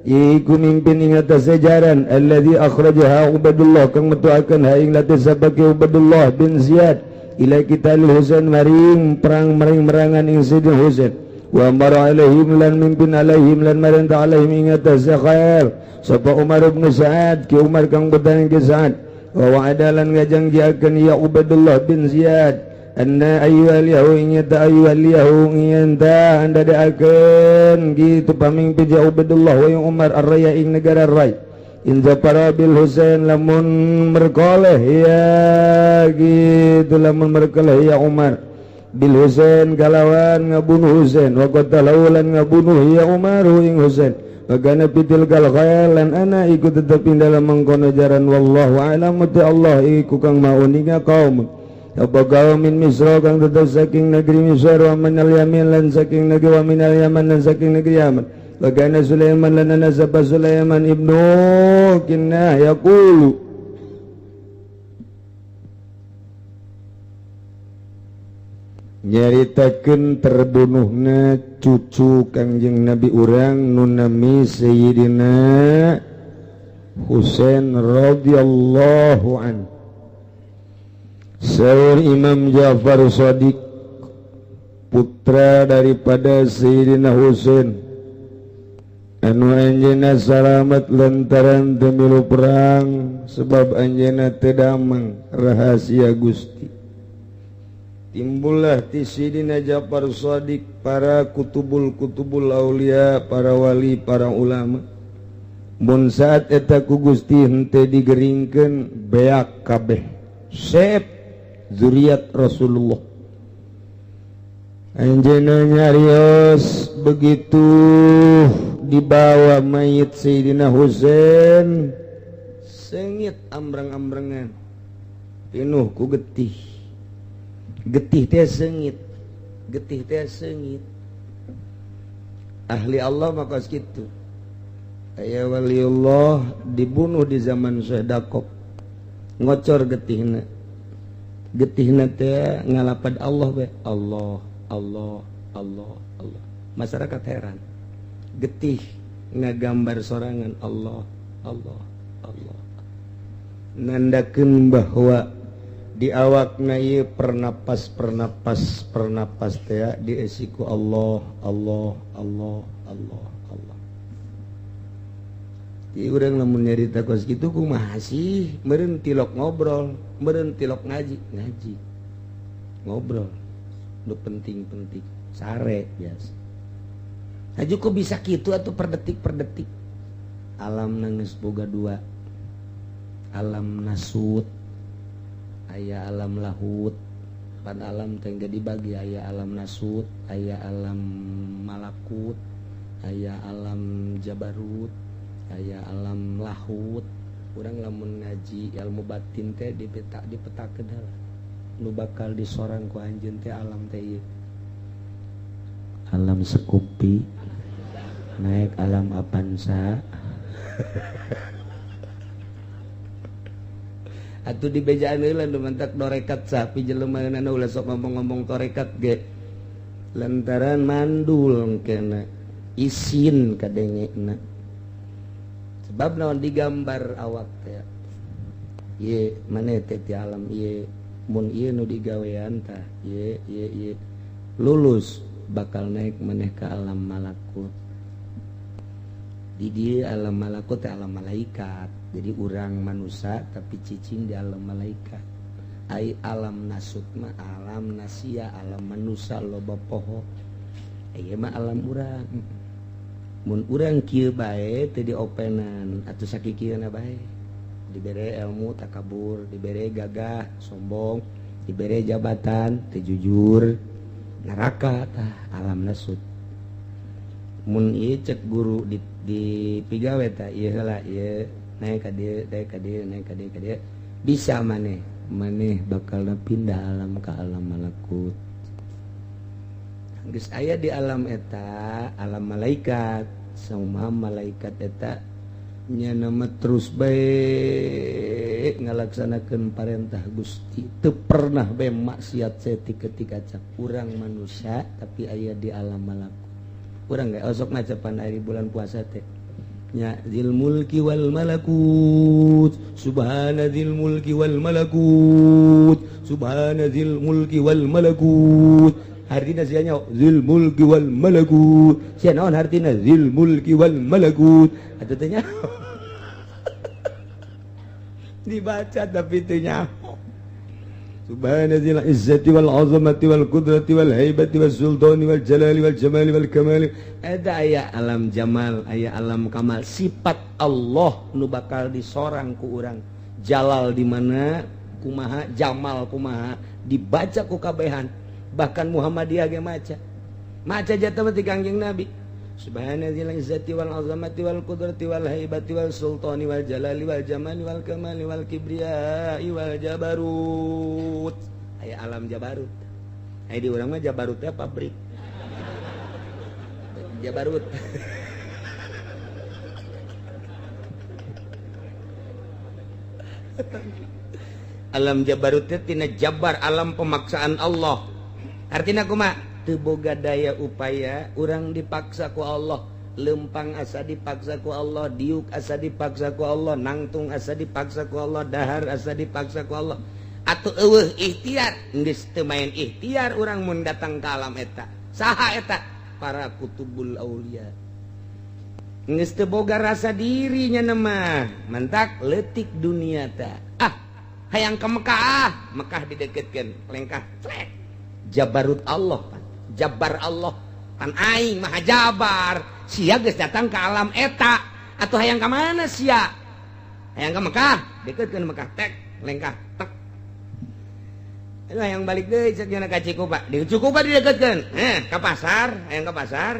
iku mimpin ing atase jaran, alladzi akhrajaha Ubaidullah, kang metuakeun ha ing lati sapa Ubaidullah bin Ziyad, ila qitalil Husain, maring perang, maring merangan ing Sayyidina Husain. Wa amara alaihim, lan mimpin, alaihim, lan marintah, alaihim, ing atase khayal sapa Umar bin Sa'ad, ki Umar kang putrane ki Sa'ad. Wa wa'ada, lan ngajangjiakeun ya Ubaidullah bin Ziyad, anna ayyuhal ing ta ayyuhal ing ta andadaakeun gitu pamimpin ya Ubaidullah wa Umar ar-raya, ing negara Ray. In zafara bil Husain lamun merkoleh ya gitu, lamun merkoleh ya Umar bil Husain kalawan ngabunuh Husain, wa qatalahu lan ngabunuh ya Umar ing Husain. Bagana pitil kal khair lan ana iku tetep ing dalam mengkono jaran, wallahu a'lam ta Allah iku kang mauninga kaum apa kaum min Misra kang tetep saking negeri Misra, wa minal yamin lan saking negeri, wa minal Yaman lan saking negeri Yaman. Bagana Sulaiman lan ana sapa Sulaiman ibnu Kinnah yaqulu nyaritakeun terbunuhna cucu Kangjeng Nabi urang nu nami Sayyidina Husain radhiyallahu an. Saur Imam Ja'far Shadiq putra daripada Sayyidina Husain anu anjeunna salamet lantaran teu milu perang sebab anjeunna teu damang rahasia Gusti. Timbullah ti Sayyidina Ja'far Shadiq para kutubul-kutubul aulia, para wali, para ulama. Mun saat eta ku Gusti henteu digeringkeun beak kabeh sep zuriat Rasulullah. Anjeunna nyarios begitu dibawa mayit Sayyidina Husain sengit ambrang-ambrangan pinuh ku getih. Getih teh sengit, getih teh sengit. Ahli Allah maka kitu. Aya waliullah dibunuh di zaman Syekh Dakok, ngocor getihna. Getihna teh ngalapad Allah we. Allah, Allah, Allah, Allah. Masyarakat heran. Getih ngagambar sorangan Allah, Allah, Allah. Nandakeun bahwa di awakna ieu pernapas pernapas pernapas teh diisi ku Allah, Allah, Allah, Allah, Allah. Ieu urang lamun nyarita kos kitu kumaha sih? Meureun tilok ngobrol, meureun tilok ngaji, ngaji. Ngobrol. Nu penting-penting, sare biasa. Haju kok bisa kitu atuh per detik per detik. Alam geus boga dua. Alam nasut, aya alam lahut. Pan alam teh geus dibagi, aya alam nasut, aya alam malakut, aya alam jabarut, aya alam lahut. Urang lamun ngaji ilmu batin teh dipetakeun heula. Nu bakal disorang ku anjeun teh alam teh ieu. Alam sekupi, naik alam apansa. Atuh dibejaan heula nu mantak dorekat sapi jelema na ulah sok ngomong-ngomong torekat ge. Lantaran mandul kena isin kadengena. Sebab naon digambar awak teh. Ieu maneh teh ti alam ieu, mun ieu nu digawean tah ieu ieu ieu. Lulus bakal naik maneh ka alam malakut. Di dieu alam malakut teh alam malaikat. Jadi urang manusia tapi cicing di alam malaikat. Ai alam nasut mah alam nasia, alam manusia loba poho. Ieu mah alam urang. Mun urang kieu bae teu diopenan atuh sakikieuna bae. Dibere ilmu takabur, dibere gagah sombong, dibere jabatan teu jujur, neraka tah alam nasut. Mun ieu cek guru di pigawe tah ieu heula ieu naik ka dieu, naik ka dieu, naik ka dieu, ka dieu. Bisa maneh, maneh bakal pindah alam ka alam malakut. Geus aya di alam eta, alam malaikat. Sauma malaikat eta nya mah terus bae ngalaksanakeun parentah Gusti. Teu pernah bae maksiat saeutik ketika cak urang manusia tapi aya di alam malakut. Urang ge osok macapan ari bulan puasa teh. Nya dzil mulki wal malakut, subhana dzil mulki wal malakut, subhana dzil mulki wal malakut. Hartina sia nya dzil mulki wal malakut. Sia naon hartina dzil mulki wal malakut? Atuh teh nya dibaca tapi teu nyaho. Subhana dzil izzati wal azamati wal qudrati wal haibati was sultani wal jalali wal jamali wal kamali. Eta aya alam jamal, aya alam kamal, sifat Allah nu bakal disorang ku urang. Jalal di mana kumaha, jamal kumaha, dibaca ku kabehan. Bahkan Muhammadiyah ge maca. Maca jatuh ti Kangjeng Nabi. Subhana dzil izzati wal azamati wal qudrati wal haibati wal sultani wal jalali wal jamali wal kamali wal kibriyai wal jabarut. Aya alam jabarut. Aya di urang mah jabarut teh pabrik. Jabarut. Alam jabarut teh tina jabar, alam pemaksaan Allah. Artina kumaha? Teu boga daya upaya, urang dipaksa ku Allah, lempang asa dipaksa ku Allah, diuk asa dipaksa ku Allah, nangtung asa dipaksa ku Allah, dahar asa dipaksa ku Allah. Atuh eueuh ikhtiar, geus teu main ikhtiar urang mun datang ka alam eta. Saha eta? Para kutubul aulia. Geus teu boga rasa dirinya mah, mantak leutik dunia ta. Ah, hayang ka Mekah, ah, Mekah dideketkeun, lengkah clek. Jabarut Allah pan. Jabar Allah pan aing maha jabar, sia geus datang ke alam eta atuh hayang ka mana sia? Hayang ka Mekah, deketkeun Mekah tek lengkah tek. Aduh hayang balik deui cek nya ka Cikupa, di Cikupa dideketkeun, ka pasar, hayang ka pasar.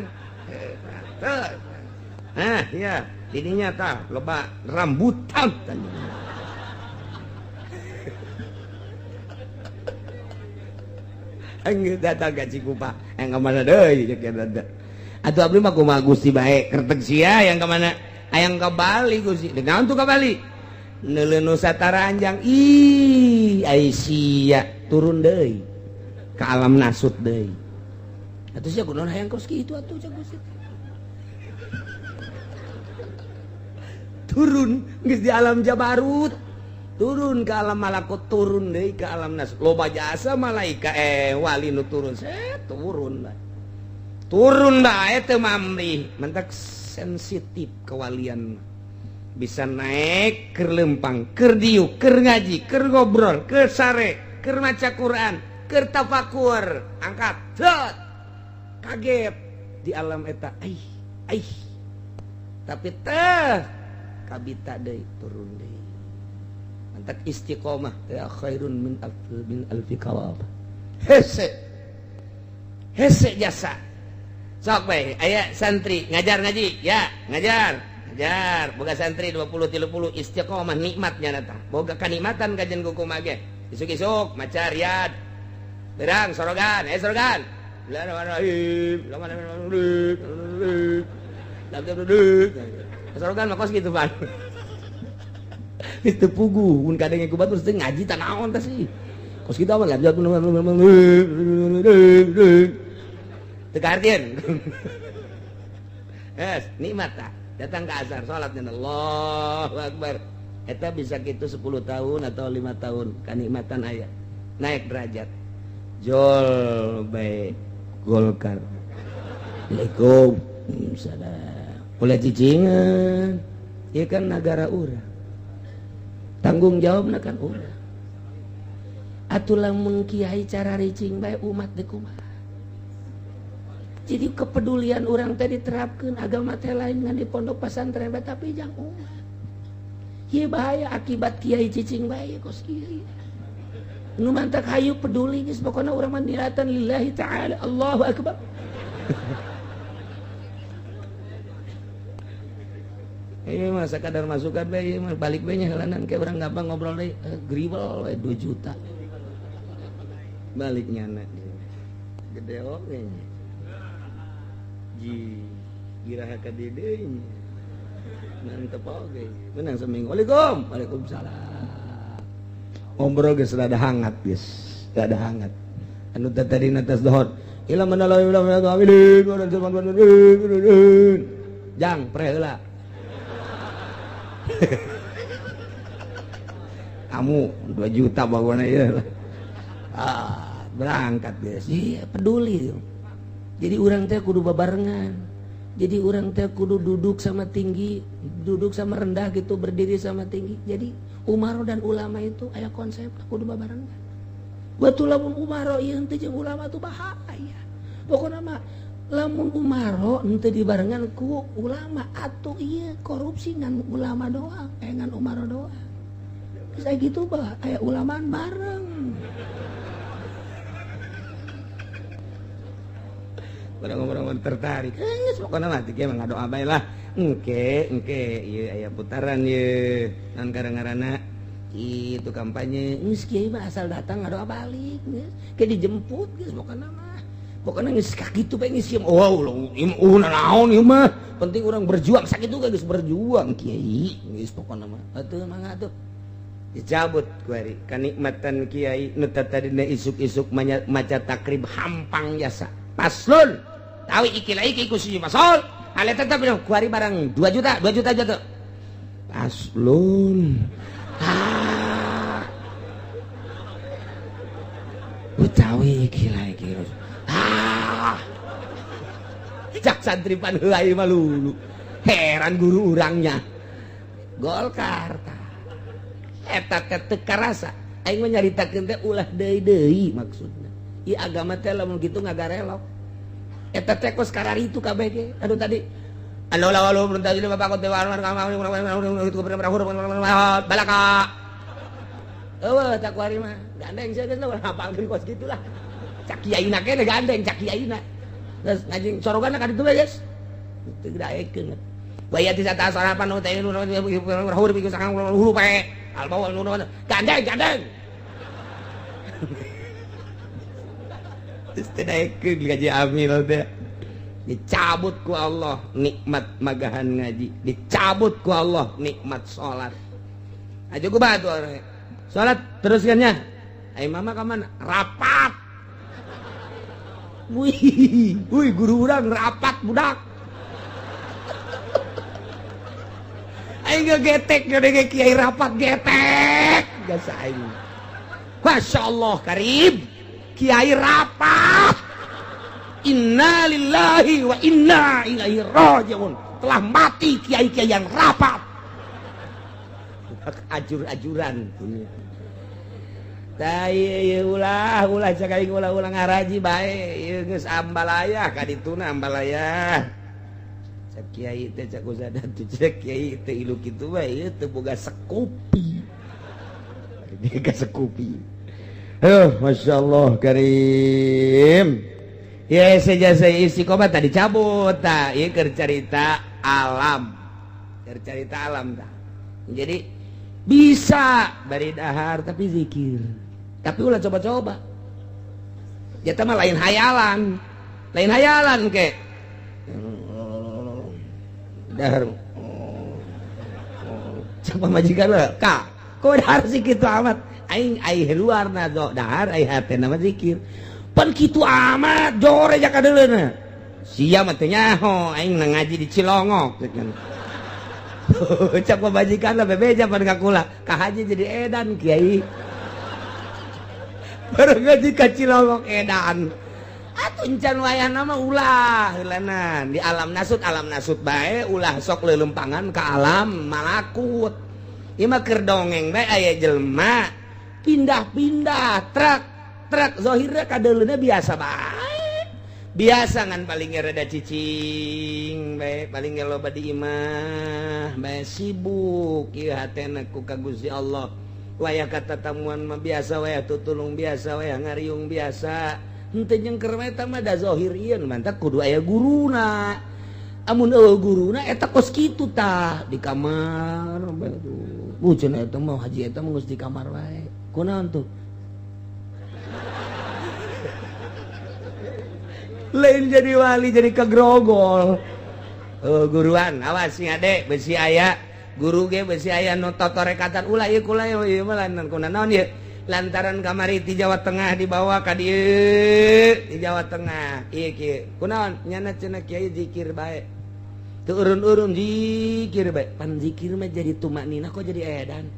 Heh, iya, didinya tah loba rambutan tadi. Enggeus datang ka Cikupa, yang ka mana deui cek eta. Atuh abdi mah kumaha Gusti bae, kerteg sia yang ka mana? Hayang ka Bali Gusti. Naon tuh ka Bali? Neuleuh Nusantara anjang. Ih, ai sia turun deui ka alam nasut deui. Atuh sia kunaon hayang kos kitu atuh cek Gusti. Turun geus di alam Jabarut. Turun ke alam malakut, turun deui ke alam nas. Loba jasa malaika wali nu turun, set turun bae. Turun bae teu mamrih, mentak sensitif kewalian. Bisa naik keur lempang, keur diuk, keur ngaji, keur ngobrol, keur sare, keur maca Quran, keur tafakur, angkat, set. Kaget di alam eta, aih, aih. Tapi teh kabita deui turun deui. Mantak istiqomah ya khairun min alfi kawab. Hese. Hese jasa. Sok bae aya santri ngajar ngaji ya, ngajar. Ngajar, boga santri 20 30 istiqomah nikmatnya datang. Boga kanikmatan kajian kumaha ge. Isuk-isuk maca riyad. Berang sorogan, sorogan. Sorogan mah kos kitu pan. Itu pugu mun kadang ku batur teh ngaji tah naon teh sih. Kos kitu mah lanjut teu kaartieun. Yes, nikmat tah. Datang ke azhar salatnya Allahu Akbar. Eta bisa kitu 10 tahun atau 5 tahun kanikmatan aya. Naik derajat. Jol bae Golkar. Assalamualaikum. Salam. Ulah cicingan. Ieu kan nagara urang. Tanggung jawabna kan urang. Atuh lamun kiai cara ricing bae umat deui kumaha. Jadi kepedulian urang teh diterapkeun agama teh lain ngan di pondok pesantren bae tapi jang umat. Ieu bahaya akibat kiai cicing bae kos kieu. Nu mantak hayu peduli geus pokona urang mah niatan lillahi ta'ala. Allahu akbar. Iya mah sakadar masukan bae mah balik bae nya heulanan ke urang gampang ngobrol deui gribel we 2 juta. Balik nyana. Gede oge nya. Ji iraha ka dieu deui nya. Mantep oge. Menang seminggu. Waalaikum. Waalaikumsalam. Ngobrol geus rada hangat geus. Rada hangat. Anu tadi atas dohor. Ila manalawi ila amilin. Jang pre heula. Kamu 2 juta bawana ya. Ah, berangkat guys. Iya, peduli. Jadi urang teh kudu babarengan. Jadi urang teh kudu duduk sama tinggi, duduk sama rendah gitu, berdiri sama tinggi. Jadi umaro dan ulama itu aya konsep kudu babarengan. Betul lamun umaro ieu henteu jeung ulama tuh bahaya. Pokona mah lamun umaro henteu dibarengan ku ulama atuh ieu korupsi ngan ulama doang, ngan umaro doang. Geus aya kitu bah, aya ulamaan bareng. Orang-orang tertarik. Geus pokona mah teh mah ngadoa bae lah. Engke engke ieu aya putaran ieu nan gara-garana itu kampanye. Geus kiai mah asal datang ngadoa balik geus. Ke dijemput geus pokona mah. Pokona geus kakitu bae geus ieu. Oh, ieu naon ieu mah. Penting urang berjuang sakitu geus berjuang kiai. Geus pokona mah. Atuh mangga atuh. Dicabut kuari kanikmatan kiai nu tadina isuk-isuk maca takrib hampang jasa. Paslon tawi iki lah iki ku si pasol ale tetep kuari barang 2 juta 2 juta jatuh paslon ah utawi iki lah iki ah cak santri pan heula ieu mah lulu heran guru urangnya Golkar eta teh teu karasa aing mah nyaritakeun teh ulah deui-deui maksudna ieu agama teh lamun kitu ngagarelok eta teh kos kararitu kabeh ge aduh tadi anu lawalu tadi bapak teh balaka eueuh tak kuari mah gandeng sia geus hafalkeun kos kitulah cak kiaina kene gandeng cak kiaina geus ngaji sorogana ka ditu bae geus teu daekeun waya ti sata sarapan teh hur bi sakang hulu pae albawa nu gandeng gandeng teu ngaji amil teh dicabut ku Allah nikmat magahan ngaji, dicabut ku Allah nikmat salat. Aja ku batu salat teruskannya. Ai mama ka mana? Rapat. Wih, wih guru urang rapat budak. Aing gegetek gede kiai rapat getek jasa aing. Masyaallah karib. Kiai rapat. Inna lillahi wa inna ilaihi rajiun. Telah mati kiai-kiai yang rapat. Ajur-ajuran punya. Tai ulah ulah cak aing ulah-ulah ngaraji bae ieu geus ambalaya ka dituna ambalaya. Cak kiai teh cak usadat cak kiai teh ilu kitu bae ieu teu boga sekupi. Boga sekupi. Aduh, Masya Allah Karim. Ya sejasa istiqomah tadi cabut ta. Ieu keur carita alam. Keur carita alam ta. Jadi bisa bari dahar tapi zikir. Tapi ulah coba-coba. Ya mah lain hayalan. Lain hayalan ke. Dahar. Siapa majikan lah? Kak, kok dahar sih kitu amat? Aing ai luarna do dahar ai hatena mah zikir. Pan kitu amat jore ja kadeuleuna. Sia mah teu nyaho aing ngaji di Cilongok kan. Cak pamajikan lah bebeja pan ka kula. Ka haji jadi edan kiai. Baru ngaji ka Cilongok edan. Atuh encan wayahna mah ulah heulanan di alam nasut bae ulah sok leuleumpangan ka alam malakut. Ieu mah keur dongeng bae aya jelema pindah-pindah truk zahirna kadeuleuna biasa bae. Biasa ngan paling rada cicing bae, paling loba di imah bae sibuk ieu hatena ku ka Gusti Allah. Wayah katatamuan mah biasa, wayah tutulung biasa, wayah ngariung biasa. Henteu nyengker mah eta mah da zahir ieu mantak kudu aya guruna. Amun eueuh guruna eta kos kitu tah di kamar bae tuh. Bu cenah eta mah haji eta mah geus di kamar wae. Kunaon tuh? Lain jadi wali jadi kegrogol. Oh, guruan awas sing ade besi aya guru ge besi aya nu totorekatan ulah ieu kula ieu mah lantaran kunaon ieu lantaran kamari ti Jawa Tengah dibawa ka dieu di Jawa Tengah ieu kieu kunaon nyana cenah kiai zikir bae teu urun-urun zikir bae pan zikir mah jadi tumakninah kok jadi edan.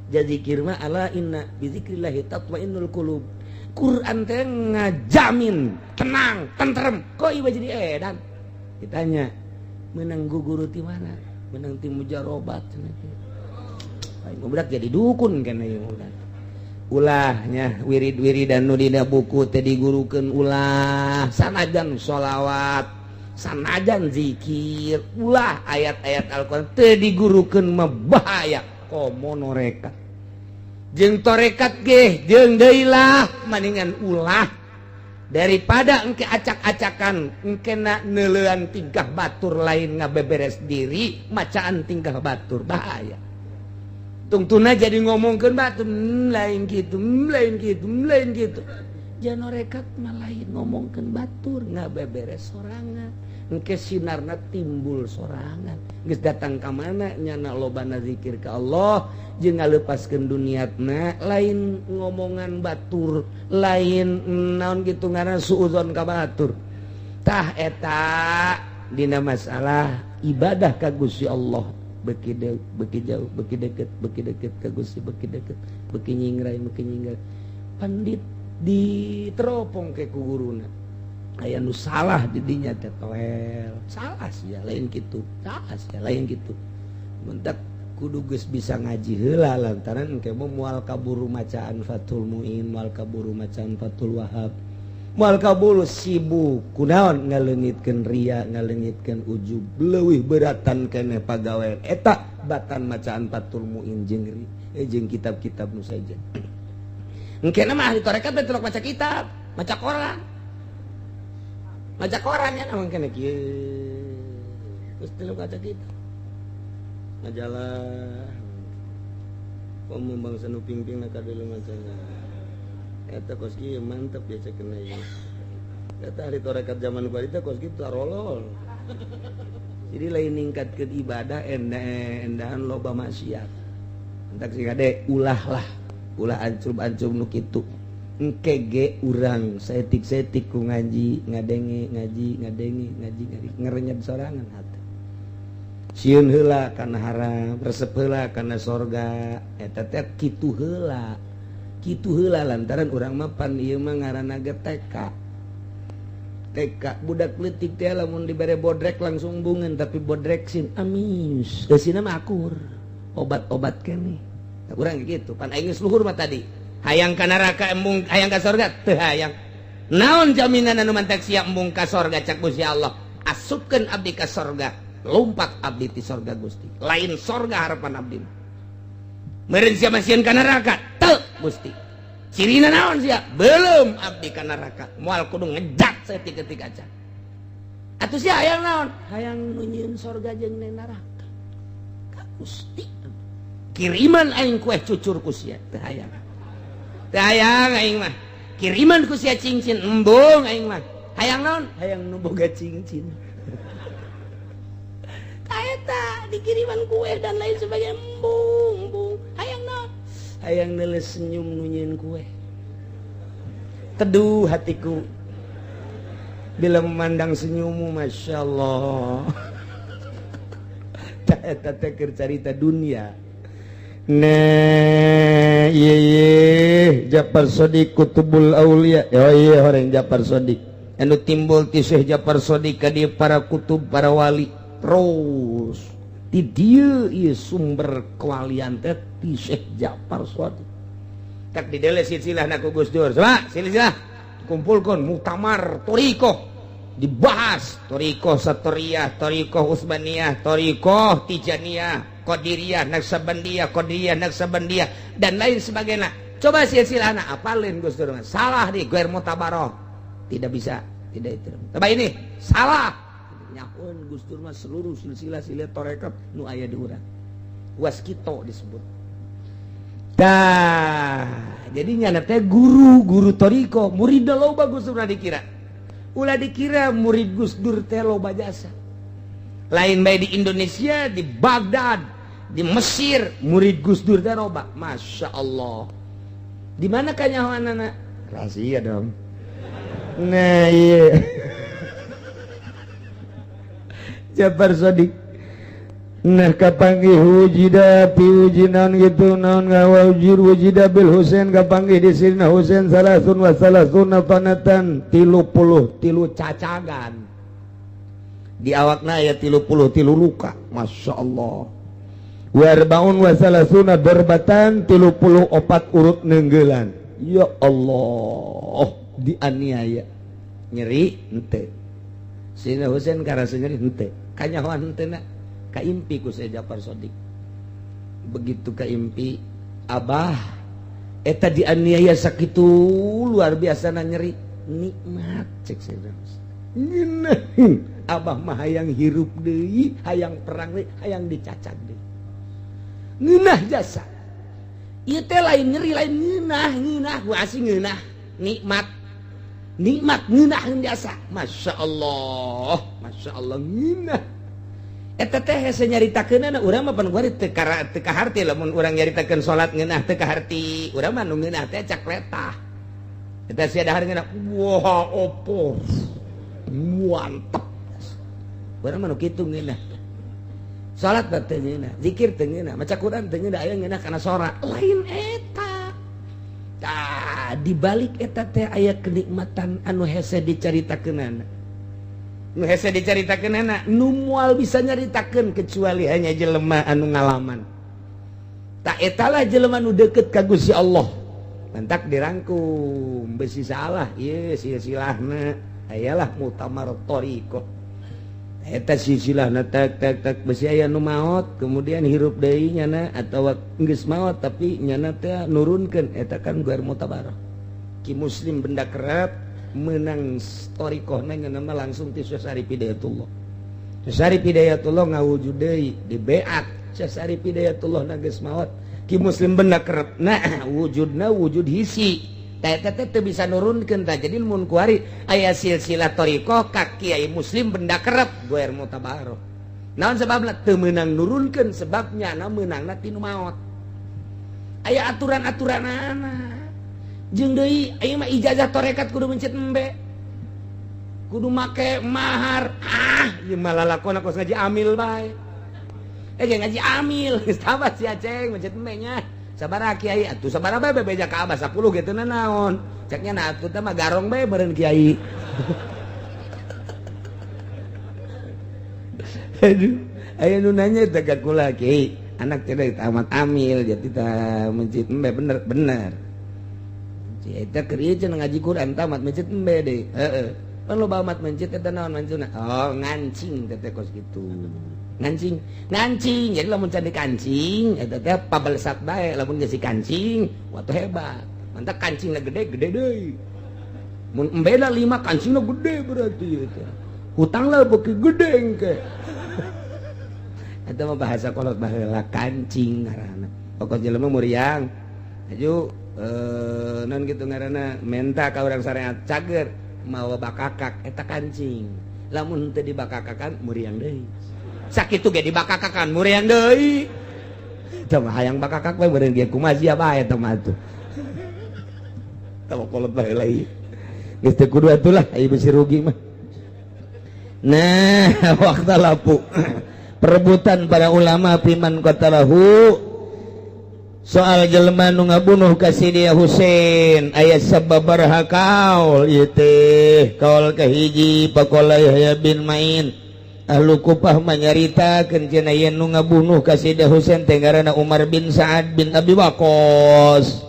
Jadi zikir mah ala inna bi zikrillah tatmainnul qulub. Quran teh ngajamin tenang, tentrem. Kok ieu jadi edan? Ditanya, menang guru ti mana? Menang ti mujarobat cenah teh. Aing budak jadi dukun kana ieu budak. Ulahnya wirid-wiridan nu dina buku teh digurukeun, ulah. Sanajan sholawat, sanajan zikir, ulah. Ayat-ayat Al-Qur'an teu digurukeun mah bahaya, komo norekat jeung torekat ge jeung deui lah, mendingan ulah daripada engke acak-acakan, engke na neuleuan tingkah batur, lain ngabeberes diri, macaan tingkah batur, bahaya. Tungtuna jadi ngomongkeun batur, lain gitu, lain gitu, lain gitu. Janorekat mah lain ngomongkeun batur, ngabeberes sorangan, engke sinarna timbul sorangan. Geus datang ka mana nyana lobana zikir ka Allah jeung ngalepaskeun duniatna, lain ngomongan batur, lain naon gitu ngaran, suudzon ka batur. Tah, eta dina masalah ibadah ka Gusti Allah, beki de, beki jauh, beki deket, beki deket ka Gusti, beki deket, beki nyingrai, beki nyingrai. Pandit diteropong ke ku guruna, aya nu salah di dinya teh, toel, salah sih ya, lain gitu, salah sih ya, lain gitu. Mentak kudu geus bisa ngaji heula, lantaran engke mah moal kaburu macaan Fathul Muin, moal kaburu macaan Fathul Wahab, moal kaburu, sibuk kunaon, ngaleungitkeun ria, ngaleungitkeun ujub, leuwih beratan keneh pagawean eta batan macaan Fathul Muin jeung jeung kitab-kitab nu saja. Engke mah ahli tarekat teh maca kitab, maca koran, maca koran ya, namang kene kieu geus tilok maca kitab, majalah. Komo bangsa nu pingping na kadulu majalah eta kos kieu, mantep ya, cek kena ieu. Eta ahli tarekat zaman kitu teh kos kitu, tarolol. Jadi lain ningkatkeun ibadah, endah endahan loba maksiat. Entak sih kade, ulah lah, ulah ancrub-ancrub nu kitu. Engke ge urang saetik-saetik ku ngaji, ngadenge ngaji, ngadenge ngaji, ngaji, ngerenyet sorangan hati. Sieun heula kana haram, resep heula kana sorga. Eta teh kitu heula, kitu heula, lantaran urang mah pan ieu mah ngaranna ge TK. TK, budak leutik teh lamun dibere bodrek langsung bungeun, tapi bodrek sin amis, geusina mah akur, obat-obat keneh. Nah, urang gitu pan aing geus luhur mah tadi, hayang ka neraka embung, hayang ka sorga teu hayang. Naon jaminan anu mantak sia embung ka sorga? Cak Gusti Allah, asupkeun abdi ka sorga, lompat abdi ti sorga. Gusti, lain sorga harapan abdi. Meureun sia masieun ka neraka teu? Gusti, cirina naon sia belum abdi ka neraka moal kudu ngejat saeutik-eutik aja. Atuh sia hayang naon? Hayang nu nyieun sorga jeung neraka. Ka Gusti, kiriman aing kue cucur ku sia. Teu hayang, teu hayang aing mah. Kiriman ku sia cincin, embung aing mah. Hayang naon? Hayang nu boga cincin. Eta dikiriman kue dan lain sebagainya, embung, embung. Hayang naon? Hayang neles senyum nu nyieun kue. Teduh hatiku bila memandang senyummu, masya Allah. Eta teh keur carita dunia. Nah, iya iya Japar Sodik Kutubul Aulia. Oh iya, orang Japar Sodik anu timbul ti Syekh Japar Sodik ka dieu, para kutub, para wali terus ti dieu. Ieu sumber kewalian teh ti Syekh Japar Sodik. Tak didele silsilahna ku Gus Dur. Coba silsilah kumpulkeun, muktamar thoriqoh, dibahas thoriqoh Satoriyah, thoriqoh Utsmaniyah, thoriqoh Tijaniyah, Qadiriyah, Naqsabandiyah, Qadiriyah, Naqsabandiyah, dan lain sebagainya. Coba silsilahna apalin Gus Dur. Salah di Guer Mutabaroh. Tidak bisa, tidak itu. Coba ini salah. Nyahoeun Gus Dur mah seluruh silsilah silsilah tarekat nu aya di urang. Waskito disebut. Dah, jadi nyana teh guru, guru thoriqoh, murid loba Gus Dur dikira. Ulah dikira murid Gus Dur teh loba jasa. Lain bae di Indonesia, di Baghdad, di Mesir, murid Gus Dur teh loba. Masya Allah. Di mana kanyahoanana? Rahasia dong. Nah, iya. Jafar Sodik. Nah, kapanggih wujida piuji naon gitu naon ngawajir wujida bil Husain, kapanggih di sini Husain salasun wa salasuna tanatan, 33 cacagan di awakna ya, 33 luka. Masya Allah. Warbaun wasalasuna darbatan 34 urut nenggelan. Ya Allah, dianiaya. Nyeri henteu. Sayyidina Husain karasa nyeri henteu. Kanyahoan henteu na kaimpi ku Sayyid Ja'far Shadiq. Begitu kaimpi, Abah eta dianiaya sakitu luar biasa na nyeri, nikmat cek Sayyidina Husain. Ngeunaheun Abah mah hayang hirup deui, hayang perang deui, hayang dicacag deui. Ngeunah jasa. Ieu teh lain nyeri, lain ngeunah, ngeunah gua asing ngeunah, nikmat. Nikmat ngeunah jasa. Masya Allah, Masya Allah ngeunah. Eta teh hese nyaritakeunana urang mah pan kuari teu kaharti lamun urang nyaritakeun salat ngeunah teu kaharti. Urang mah nu ngeunah teh cak letah. Eta sia dahar ngeunah, wah opo. Mantep. Urang mah nu kitu ngeunah. Salat teh ngeunah, zikir teh ngeunah, maca Quran teh ngeunah, aya ngeunah kana sora. Lain eta. Tah, di balik eta teh aya kenikmatan anu hese dicaritakeunana. Nu hese dicaritakeunana, nu moal bisa nyaritakeun kecuali hanya jelema anu ngalaman. Tah eta lah jelema nu deukeut ka Gusti Allah. Mantak dirangkum besi salah ieu silsilahna. Ayalah muktamar thariqah. Eta silsilahna tak tak tak besi aya nu maot kemudian hirup deui nyana atawa geus maot tapi nyana teh nurunkeun eta kan guar mutabarah. Ki Muslim benda kerep menang thariqahna nyana mah langsung ti Syekh Syarif Hidayatullah. Syekh Syarif Hidayatullah ngawujud deui di beat Syekh Syarif Hidayatullah na geus maot. Ki Muslim benda kerep nah wujudna wujud hisi. Teh teh bisa nurunkeun tah jadi mun kuari aya silsilah thariqah ka Kiai Muslim benda kerep goer mutabarah. Naon sebabna teu meunang nurunkeun sebabnya na meunangna ti nu maot. Aya aturan-aturanana. Jeung deui aya mah ijazah tarekat kudu mencit embe. Kudu make mahar. Ah, ieu mah lalakon kos ngaji amil bae. Ge ngaji amil geus tabat si Aceng mencit embe nya. Sabaraha kiai atuh sabaraha bae bebeja ka abah 10 gitu na naon. Ceknya na atuh teh mah garong bae meureun kiai. Aduh, aya nu nanya teh ka kula kiai, anak teh tamat amil jadi tah mencit embe bener bener. Eta keur ieu cenah ngaji Quran tamat mencit embe deui. Heeh. Pan loba amat mencit eta naon mancuna? Oh, ngancing teh kos kitu. Ngancing, ngancing. Jadi lamun can dikancing eta teh pabelesat bae, lamun geus dikancing wah teh hebat. Mantap kancingna gede, gede deui. Mun embena 5 kancingna gede berarti eta. Hutangna beuki gede engke. Eta mah bahasa kolot baheula kancing ngaranna. Pokok jelema muriang. Aju non gitu ngaranna menta ka urang syariat cager mawa bakakak eta kancing. Lamun teu dibakakakan muriang deui. Sakitu ge dibakakakan muriang deui. Teu mah hayang bakakak we beureun ge kumaha sia bae eta mah atuh. Tah kolot baheula ieu. Geus teu kudu atuh lah ieu bisi rugi mah. Nah, waqtalafu perebutan para ulama piman qatalahu soal jelema nu ngabunuh ka Sidina Husain aya sababaraha kaul ieu teh. Kaul kahiji faqala Yahya bin Ma'in ahlu Kufah manyaritakeun cenah yen nu ngabunuh ka Sidina Husain teh ngaranna Umar bin Sa'ad bin Abi Waqqas.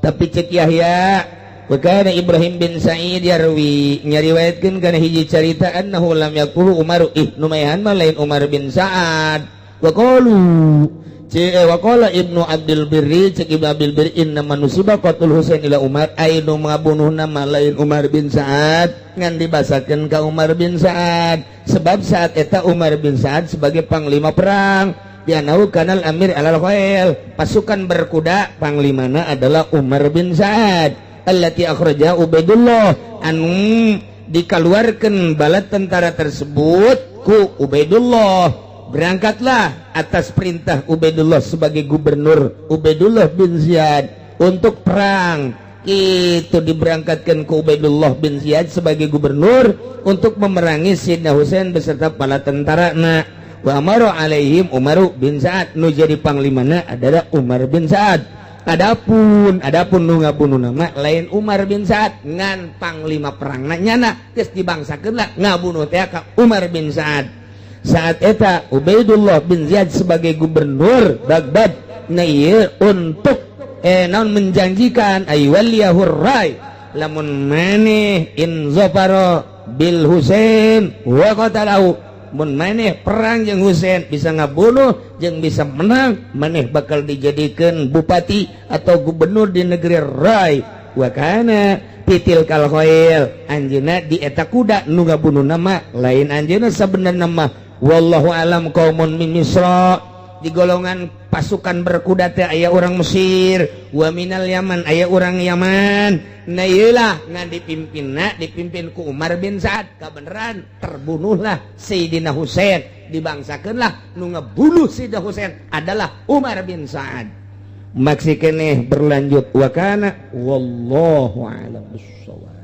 Tapi cek Yahya wa kana Ibrahim bin Sa'id yarwi nyariwayatkeun kana hiji carita annahu lam yaqulu Umar ih nu maehan mah lain Umar bin Sa'ad. Wa qalu wa qala Ibnu Abdul Birri cek Ibnu Abdul Birri inna manusiba qatul Husain ila Umar ai nu ngabunuhna mah lain Umar bin Sa'ad ngan dibasakeun ka Umar bin Sa'ad sebab saat eta Umar bin Sa'ad sebagai panglima perang dianau kanal amir alal khail pasukan berkuda panglimana adalah Umar bin Sa'ad allati akhraja Ubaidullah anu dikeluarkan bala tentara tersebut ku Ubaidullah. Berangkatlah atas perintah Ubaidullah sebagai gubernur Ubaidullah bin Ziyad untuk perang. Itu diberangkatkan ke Ubaidullah bin Ziyad sebagai gubernur untuk memerangi Sayyidina Husain beserta para tentara. Nah, wa amaru alaihim Umar bin Sa'ad nu jadi panglimana adalah Umar bin Sa'ad. Adapun nu ngabunuh nama lain Umar bin Sa'ad ngan panglima perang nyana geus dibangsakeun lah ngabunuh teh ka Umar bin Sa'ad. Saat eta Ubaidullah bin Ziyad sebagai gubernur Baghdad, nah, ieu untuk naon, menjanjikan ay waliyahur rai, lamun maneh in zafara bil Husain wa qatalahu, mun maneh perang jeung Husain bisa ngabunuh jeung bisa menang, maneh bakal dijadikan bupati atau gubernur di negeri Rai. Wa kana fi tilkal khail, anjeunna di eta kuda nu ngabunuh nama lain anjeunna sabenerna mah, wallahu alam, qaumun min Misra, di golongan pasukan berkuda teh aya orang Mesir, wa minal Yaman, aya orang Yaman. Nah, iyalah ngan dipimpinna, dipimpin ku Umar bin Sa'ad. Kebenaran terbunuhlah Sayyidina Husain, dibangsakeunlah nu ngebunuh Sayyidina Husain adalah Umar bin Sa'ad. Maksi keneh berlanjut, wa kana wallahu a'lam bissawab.